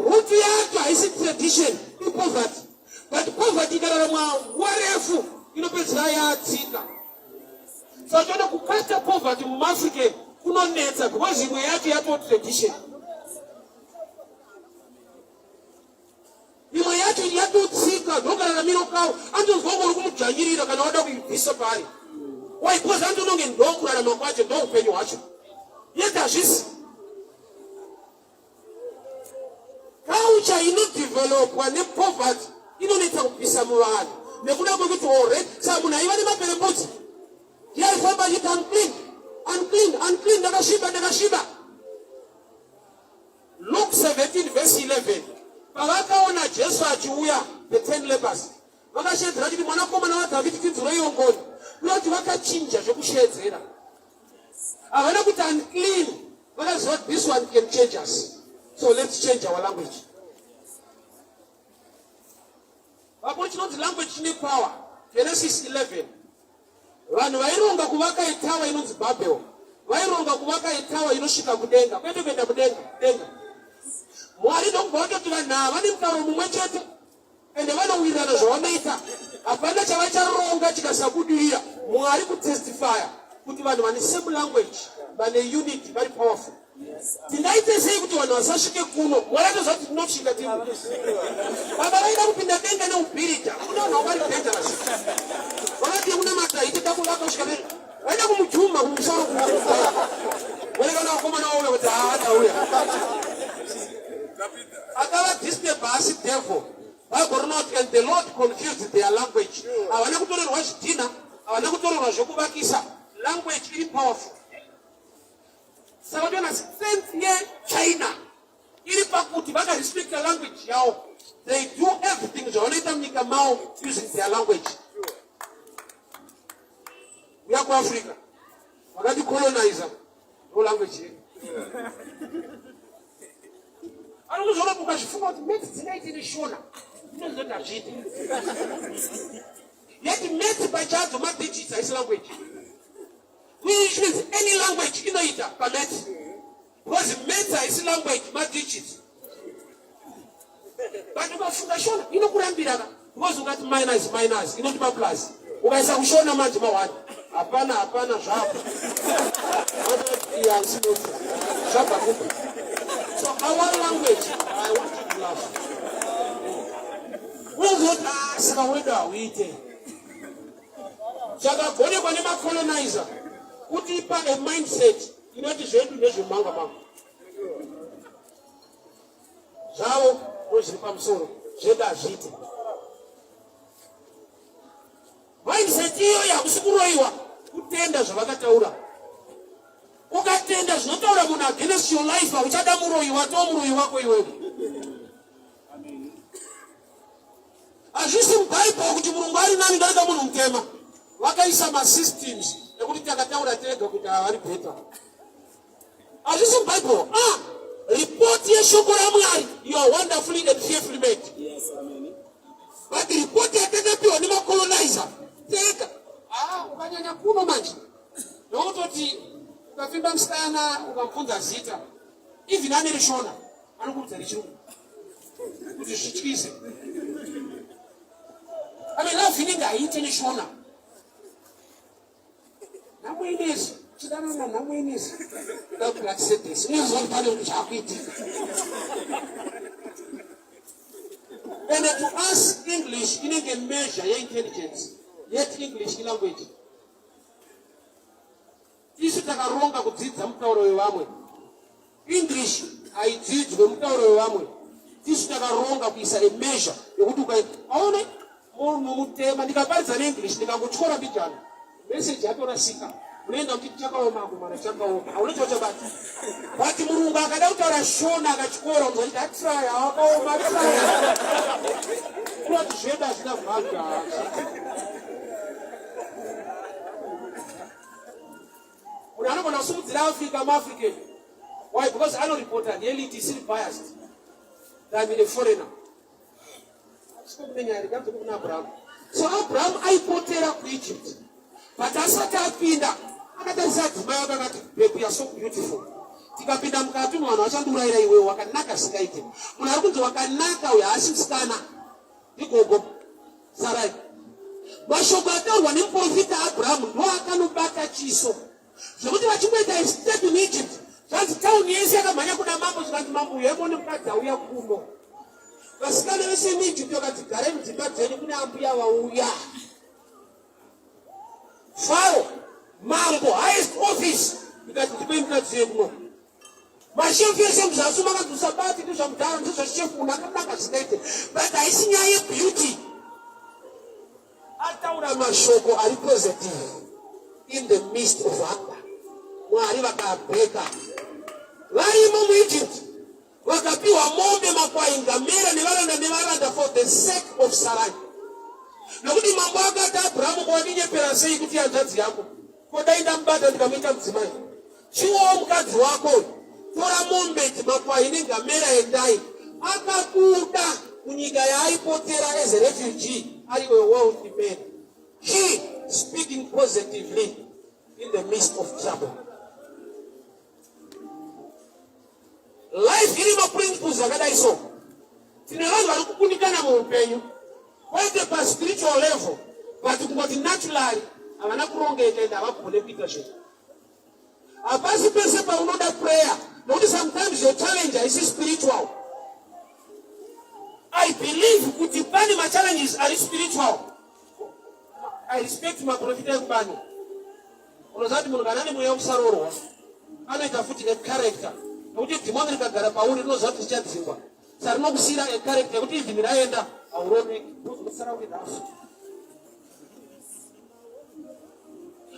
Root yacho haisi tradition, ipoverty. But poverty ikararamwa nguva refu inopedzisira yatsika. Saka toda kukata poverty mumaAfrican kunonetsa because imwe yacho yato tradition, imwe yacho yatotsika, ndokararamiro kawo. Antonzwa uri kumudzvanyirira kana wada kuibvisa paari. Why? Because antononge ndokurarama kwacho, ndoupenyu hwacho. Yet hazvisi culture inodevelopwa nepoverty, inonetsa kubvisa muvanhu nekuda kwekuti already. Saka munhu aiva nemaperembudzi ndiye aifamba achiti, "Unclean, unclean, unclean, ndakasviba, ndakasviba." Luke 17 verse 11, pavakaona Jesu achiuya, the 10 lepers vakashedzera chiti, "Mwanakomana waDhavhidi, tinzwireiwo ngoni." Kunoti vakachinja zvekushedzera, havana kuti unclean. Vakaziva kuti this one can change us, so let's change our language. Vapo chinonzi language chine power. Genesis 11, vanhu vaironga kuvaka itower inonzi Babel. Vaironga kuvaka itower inosvika kudenga, kwete kuenda kudenga, kudenga. Mwari ndokubva vatoti vanhu ava vane mutauro mumwe chete ende vanowirirana zvavanoita, hapana chavacharonga chikasabudirira. Mwari kutestifya kuti vanhu vane same language, vane unity, vari powerful. Tingaite sei kuti vanhu vasasvike kuno? Mwari atoziva kuti tinosvika tiri baba. Vaida kupinda denga neubhirija. Kuna vanhu vari dangerous, vakati kunamata ite takuvaka kusvika vaida kumujuma kumusoro. Onekana vakomana vauya kuti haa, tauya. Akava disturb asi devil. Bible rinoti, "And the Lord confused their language." Havana kutorerwa zvidhina, havana kutorerwa zvekuvakisa. Language iri powerful. Saka toona strength yeChina iri pakuti vakarespecta language yavo. They do everything zvavanoita munyika mavo using their language. Uya kuAfrica, vakaticolonizer, no language yedu. Anokuzoona ukazvifunga kuti maths dzingaite neShona, inozoti hazviite. Yet maths pachadzo madigits, haisi language, which means any language inoita pamaths because maths haisi language, madigits. But ukafunga Shona inokurambira ka, because ukati minus minus inoti maplus, ukaisa kuShona manje ma1 hapana, hapana zvapo haisi maths, zvabva kupi? So our language, I want you to laugh. Unozoti, "Ah, saka wedu hauite." Chakagonekwa nemacolonizer kutipa a mindset inoti zvedu ndezvemumanga manga, zvavo ndozviri pamusoro, zvedu hazviite. Mindset iyoyo hakusi kuroyiwa, kutenda zvavakataura. Ukatenda zvinotaura munhu against your life, hauchada muroyi, watoo muroyi wako iwewe. Hazvisi mubhaibheri kuti murungu ari nani darika munhu mutema. Vakaisa masystems ekuti takataura tega kuti havari better. Hazvisi mubhaibheri. Ah, Report yeshoko raMwari, you are wonderfully and fearfully made. Yes, amen. But report yatakapiwa nemacolonizer tega, ah, ukanyanya kuno manje nokutoti ukapfimba musikana ukamubvunza zita, even ane rishona anokuudza rechirungu kuti zvityise. I mean, love inenge haiite neshona. Nhamo inezi chidanana nhamo inezi black sedesi unoziva kuti pane kuti zvakuitika. And to us English inenge measure yeintelligence, yet English ilanguage. Isu takaronga kudzidza mutauro wevamwe. English haidzidzwe mutauro wevamwe. Isu takaronga kuisa a measure yekuti ukai aone munhu mutema, ndikaparidza neEnglish ndikangotyora mbijana, message yatorasika. Unoenda kuti chakaoma kumana chakaoma, hauna chauchabata. But murungu akada kutaura Shona akatyora, unonzwa kuti atraya, akaoma atraya. Unoti zvedu hazvina value. Munhu anogona kusimudzira Africa muAfrican. Why? Because anoripota reality isiri biased than a foreigner. Kuna Abraham. So Abraham aipotera kuEgypt, but asati apinda akatarisa adzimai wake akati, "Babe, you are so beautiful. Tikapinda mukati umu vanhu vachandiurayira iwewe, wakanaka zvingaite." Munhu ari kunzi wakanaka uyu haasi musikana, ndigogo Sarai. Mashoko ataurwa nemuprofita Abrahamu ndo akanobata chiso zvekuti vachingoita step in Egypt, zvanzi tauni yese yakamhanya kuna mambo, zvikanzi, "Mambo uyu emone mukadzi auya kuno." Vasikana vese muEgypt vakati, "Garai mudzimba dzenyu, kune ambuya vauya." Faro, mambo, highest office, ikati, "Ndipei mukadzi yekuno." Mashefu ese muzasi makanzi, "Usabati, ndizvamudhara, ndizvashefu." Munhu akanaka zvingaite, but haisi nyaya yebeauty. Ataura mashoko ari positive in the midst of hunger, Mwari vakabheka. Varimo muEgypt vakapiwa mombe, makwai, ngamera nevaranda nevaranda for the sake of Sarai, nokuti mambo akati, "Abrahamu, kwaninyepera sei kuti hanzvadzi yako? Kodai ndamubata ndikamuita mudzimai. Chiwowo mukadzi wako, tora mombe, makwai nengamera, endai." Akabuda munyika yaaipotera as a refugee ari a wealthy man. He speaking positively in the midst of trouble. Life iri maprinciples akadai. So tine vanhu vari kukundikana muupenyu, kwete paspiritual level, but kungoti naturally havana kurongeka ende havagone kuita zvinhu. Hapasi pese paunoda prayer, nokuti sometimes your challenge haisi spiritual. I believe kuti pane machallenges ari spiritual. I respect maprofita ekubani. Unoziva kuti munhu kana ane mweya wekusarorwa anoita futi necharacter, nokuti dhimoni rikagara pauri rinoziva kuti richadzingwa, saka rinokusiyira acharacter yekuti even raenda hauroneki, uzosara uri rafu.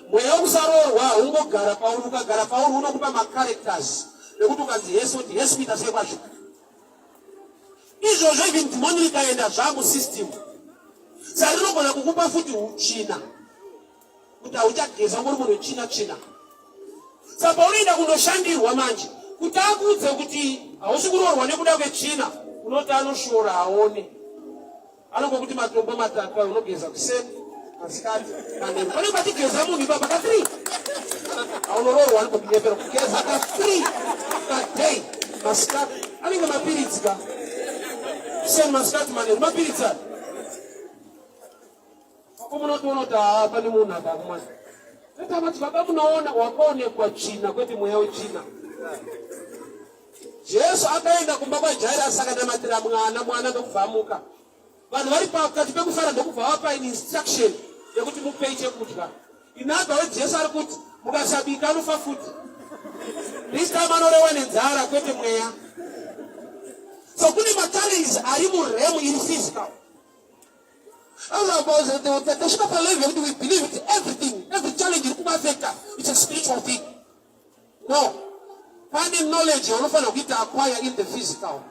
Mweya wekusarorwa haungogara pauri. Ukagara pauri unokupa macharacters nekuti ukanzi yes, kuti yes, kuita sei kwacho izvozvo. Even dhimoni rikaenda zvamusystem, saka rinogona kukupa futi utsvina, kuti hauchageza, ngori munhu wetsvina tsvina. Saka paunoenda kundoshandirwa manje, kuti akuudze kuti hausi kuroorwa nekuda kwetsvina, unoti anoshora aone anongokuti matombo matatu ayo unogeza kuseni, masikati, manheru. Pane patigeza munhu ipapa ka3, haunoroorwa. Anikokunyepera kugeza ka3 kaday, masikati, anenge mapiritsi ka kuseni, masikati, manheru, mapiritsi ayo. Ko munotoona kuti haa, pane munhu apa kumwe. Vati, "Baba, munoona wakaonekwa tsvina, kwete mweya wetsvina." Jesu akaenda kumba kwaJairasi akanamatira mwana, mwana ndokubva amuka. Vanhu vari pakati pekufara ndokubva vapa an instruction yekuti mupei chekudya. In other words, Jesu ari kuti mukasabika anofa futi. This time anorewa nenzara, kwete mweya. So kune machallenges ari murealm iri physical. Tasvika palevel yekuti we believe that everything, every challenge iri kumaffecta, it's a spiritual thing. No, pane knowledge yaunofanira kuita acquire in the physical.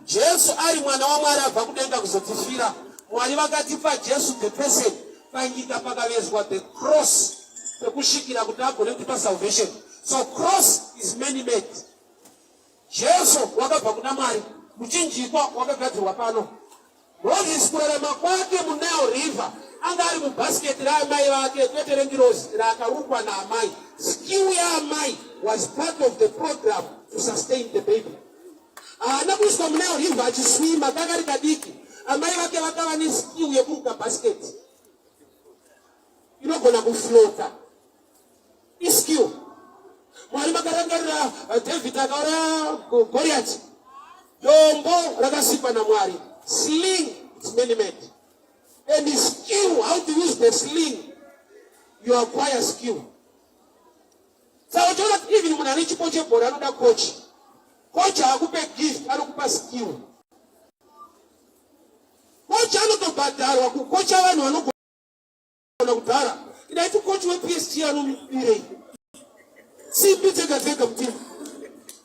Jesu ari mwana waMwari abva kudenga kuzotifira. Mwari vakatipa Jesu the person. Panyika pakavezwa the cross pekusvikira kuti agone kutipa salvation. So cross is man made. Jesu wakabva kuna Mwari, muchinjikwa wakagadzirwa pano. Moses kurarama kwake muNile River anga ari mubhasiketi raamai vake kwete rengirozi raakarukwa naamai. Skill yaamai was part of the program to sustain the baby. Haana kuiswa muNile River achiswima kakari kadiki. Amai vake vakava neskill yekuruka bhasiketi inogona kuflota. Iskill. Mwari makarangarira David akauraya Goliath. Dombo rakasikwa naMwari. Sling it's man made. And the skill how to use the sling you acquire skill. Saka uchiona kuti even munhu ane chipo chebhora anoda coach. Coach haakupe gift, anokupa skill. Coach anotobhadharwa kukocha vanhu vanogona kudhara. Idaiti coach wePSG anomubirei simbi dzega dzega mutimu.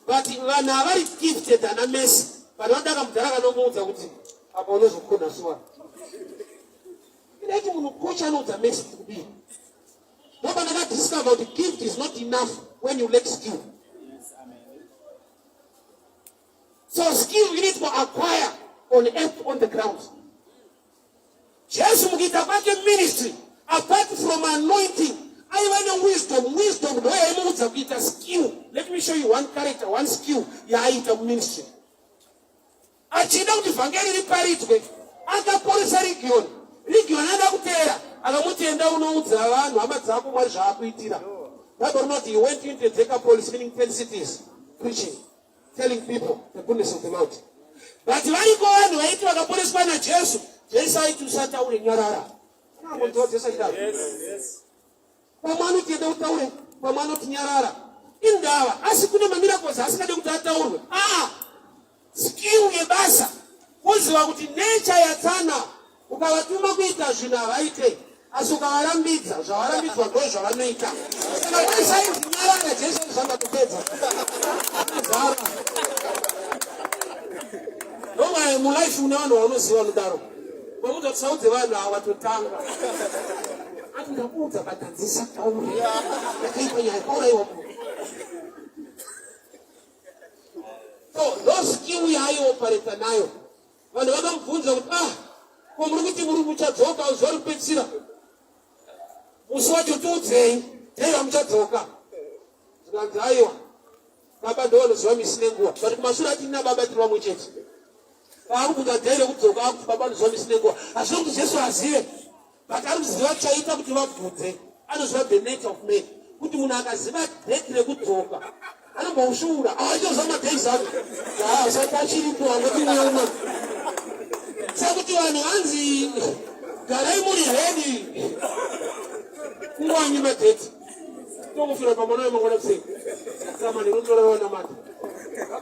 But vanhu havari gifted ana Messi. Vanhu vanoda kamudhara kanomuudza kuti apa unozokona suwa. Idaiti munhu coach anoudza Messi kuti kudii. Ndopa ndakadiscover kuti gift is not enough when you lack skill. So skill you need to acquire on earth on the ground. Jesu mukuita kwake ministry apart from anointing aiva newisdom. Wisdom ndo yaimuudza kuita skill. Let me show you one character, one skill yaaiita muministry. Achida kuti vhangeri riparidzwe, akaporesa Region. Region ada kuteera, akamuti enda unoudza vanhu hama dzako Mwari zvaakuitira. Bible rinoti he went into Decapolis, meaning 10 cities, preaching, telling people the goodness of the Lord. But variko vanhu vaiti vakaporeswa naJesu, Jesu aiti usataure, nyarara. Anonzwa Jesu achidaro. Yes. Pamwe anoti enda utaure, pamwe anoti nyarara. Indava, asi kune mamiracles asingade kuti ataurwe. Ah, skill yebasa kuziva kuti nature yatsana, ukavatuma kuita zvinhu havaite, asi ukavarambidza zvavarambidzwa ndo zvavanoita. Saka Jesu ainzi nyarara, Jesu aizvamba kupedza zara. Ndomwe mulife une vanhu vaunoziva vanodaro. Vamuudza kuti saudze vanhu ava totanga. Ati ndakuudza batanzisa taure. Yakaipa nyaya kwauraiwa munhu. So ndo skill yaaiopareta nayo. Vanhu vakamubvunza kuti ah, ko muri kuti muri muchadzoka zuva rekupedzisira? Musi wacho tiudzei, dei ramuchadzoka. Zvikanzi aiwa, baba ndo vanoziva misi nenguva. But kumashure ati nina baba tiri vamwe chete. Paakubvunza dei rekudzoka akuti baba vanoziva misi nenguva. Hazvina kuti Jesu azive, but ari kuziva chaita kuti vabvunze. Anoziva the nature of man. Kuti munhu akaziva date rekudzoka anomboshuura aitoziva madays acho. Asati achiripo angoti nyama. Sekuti vanhu hanzi garai muri ready. Kungowanyi madate. Tongofira pamwana wemangwana kuseni. Kama ndinotora vana mata.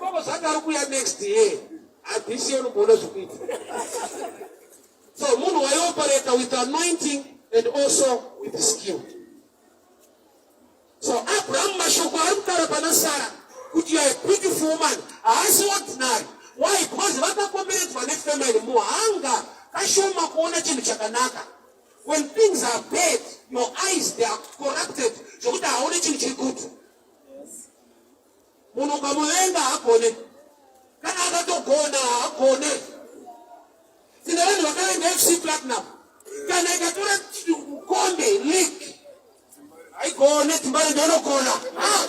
Baba zvati ari kuuya next year. Hadisi unomboona zvekuita. So munhu waioperata with anointing and also with skill. So Abraham mashoko ari kutaura pana Sarah kuti you are a beautiful woman haasi ordinary. Why? Because vakakomberedzwa nefamily muhanga kashoma kuona chinhu chakanaka. When things are bad, your eyes they are corrupted zvokuti haone chinhu chiri good. Munhu ukamuvenga haagone, kana akatogona haagone. Tine vanhu vakavenga FC Platinum, kana ikatora mukombe league haigone, Zimbabwe ndonogona. Ah!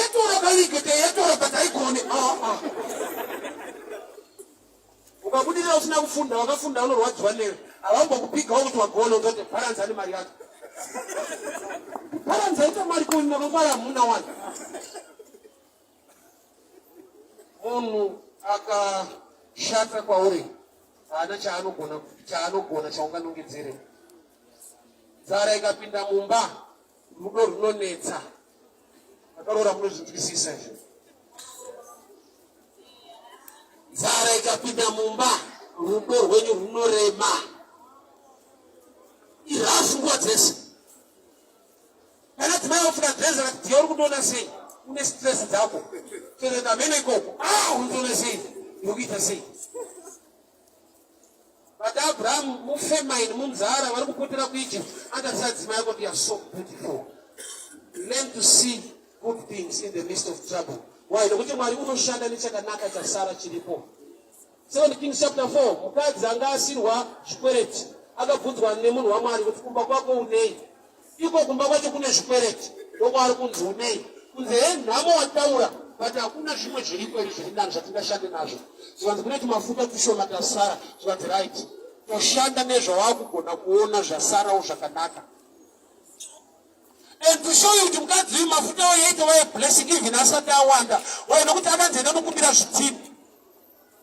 Yatora kaleague te yatora but haigone. Ah, ah. Ukabudirira usina kufunda, wakafunda unorwadziwa newe. Havambokupigawo kuti wagona utoti bharanzi ane mari yake. Bharanzi aita mari koni makangwara hamuna wani. Munhu akashata kwauri haana chaanogona chaanogona chaunganongedzere. Nzara ikapinda mumba rudo runonetsa. Vakaroora munozvinzwisisa izvo. Nzara ikapinda mumba rudo rwenyu runorema. Irafu nguva dzese. Kana dzimai wapfeka dress akati dhiya uri kundiona sei? Une stress dzako. Toenda mheno ikoko. Ah, uri kundiona sei? Uri kuita sei? But Abraham mufamine munzara vari kupotera kuEgypt akatarisa adzimai ako you are so beautiful. Learn to see good things in the midst of trouble. Why? Nokuti Mwari unoshanda nechakanaka chasara chiripo. 2 Kings chapter 4, mukadzi anga asirwa zvikwereti akabvunzwa nemunhu waMwari kuti kumba kwako unei? Iko kumba kwacho kune zvikwereti, ndokwaari kunzi unei? Kunzi he nhamo wataura but hakuna zvimwe zviriko here zviri nani zvatingashande nazvo? Zvikanzi kune tumafuta tushoma tasara. Zvikanzi right, toshanda nezvawakugona kuona zvasarawo zvakanaka. And to show you kuti mukadzi uyu mafuta ayo yaitova yeblessing even asati awanda. Why? Nokuti akanzi enda nokumbira zvitini.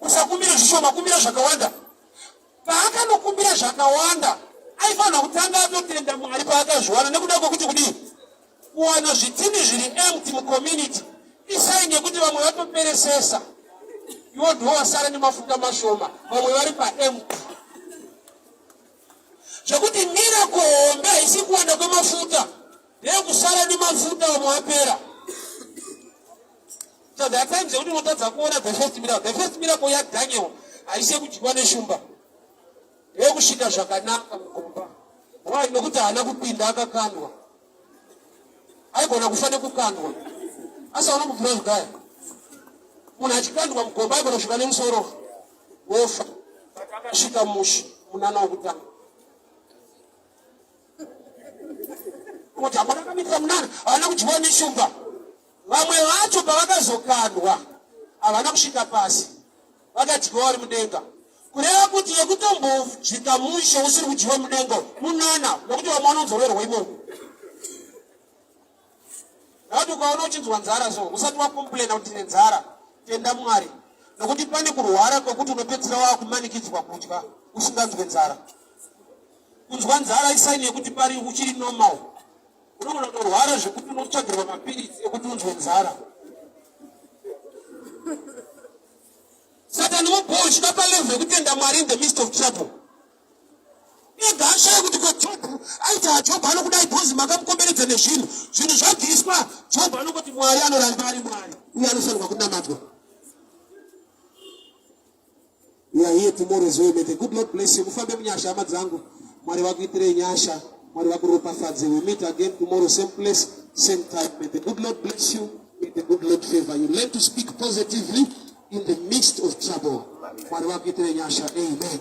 Usakumbire zvishoma, kumbira zvakawanda. Paakanokumbira zvakawanda, aifanira kutanga atotenda Mwari paakazviwana nekuda kwekuti kudii? Kuwana zvitini zviri empty mucommunity isaini yekuti vamwe vatoperesesa, iwo ndiwo wasara nemafuta mashoma, vamwe vari paempty. Zvekuti miracle hombe haisi kuwanda kwemafuta, ndeyekusara nemafuta vamwe vapera. So there are times yekuti unotadza kuona the first miracle. The first miracle yaDaniel haisi yekudyiwa neshumba, ndeyekusvika zvakanaka mugomba. Why? Nokuti haana kupinda akakandwa. Aigona kufa nekukandwa, asi hauna kubvira zvigaya. Munhu achikandwa mugomba aigona kusvika nemusoro wofa, but akasvika mushe munana wokutanga. Kuti hapana akamitira munana, haana kudyiwa neshumba. Vamwe vacho pavakazokandwa havana kusvika pasi, vakadyiwa vari mudenga. Kureva kuti yekutombojika mushe usiri kudyiwa mudenga munana, nokuti vamwe vanonzorerwa imomo. Nekuti ukaona uchinzwa nzara so usati wakomplena kuti ndine nzara, tenda Mwari, nokuti pane kurwara kwekuti unopedzisira wakumanikidzwa kudya usinganzwe nzara. Kunzwa nzara isaini yekuti pari uchiri normal. Unogona kutorwara zvekuti unotsvagirwa mapiritsi ekuti unzwe nzara. Satani mubhoshika palevel yekutenda Mwari in the midst of trouble. Ega ashaya kuti ko Jobhu aiti haJobhu anokudai bhozi makamukomberedza nezvinhu zvinhu zvabviswa. Jobhu anongoti Mwari anoramba ari Mwari uye anofanirwa kunamatwa. We are here tomorrow as well. May the good Lord bless you. Mufambe munyasha hama dzangu. Mwari vakuitirei nyasha. Mwari vakuropafadze. We meet again tomorrow, same place, same time. May the good Lord bless you. May the good Lord favor you. Learn to speak positively in the midst of trouble. Mwari vakuitirei nyasha. Amen.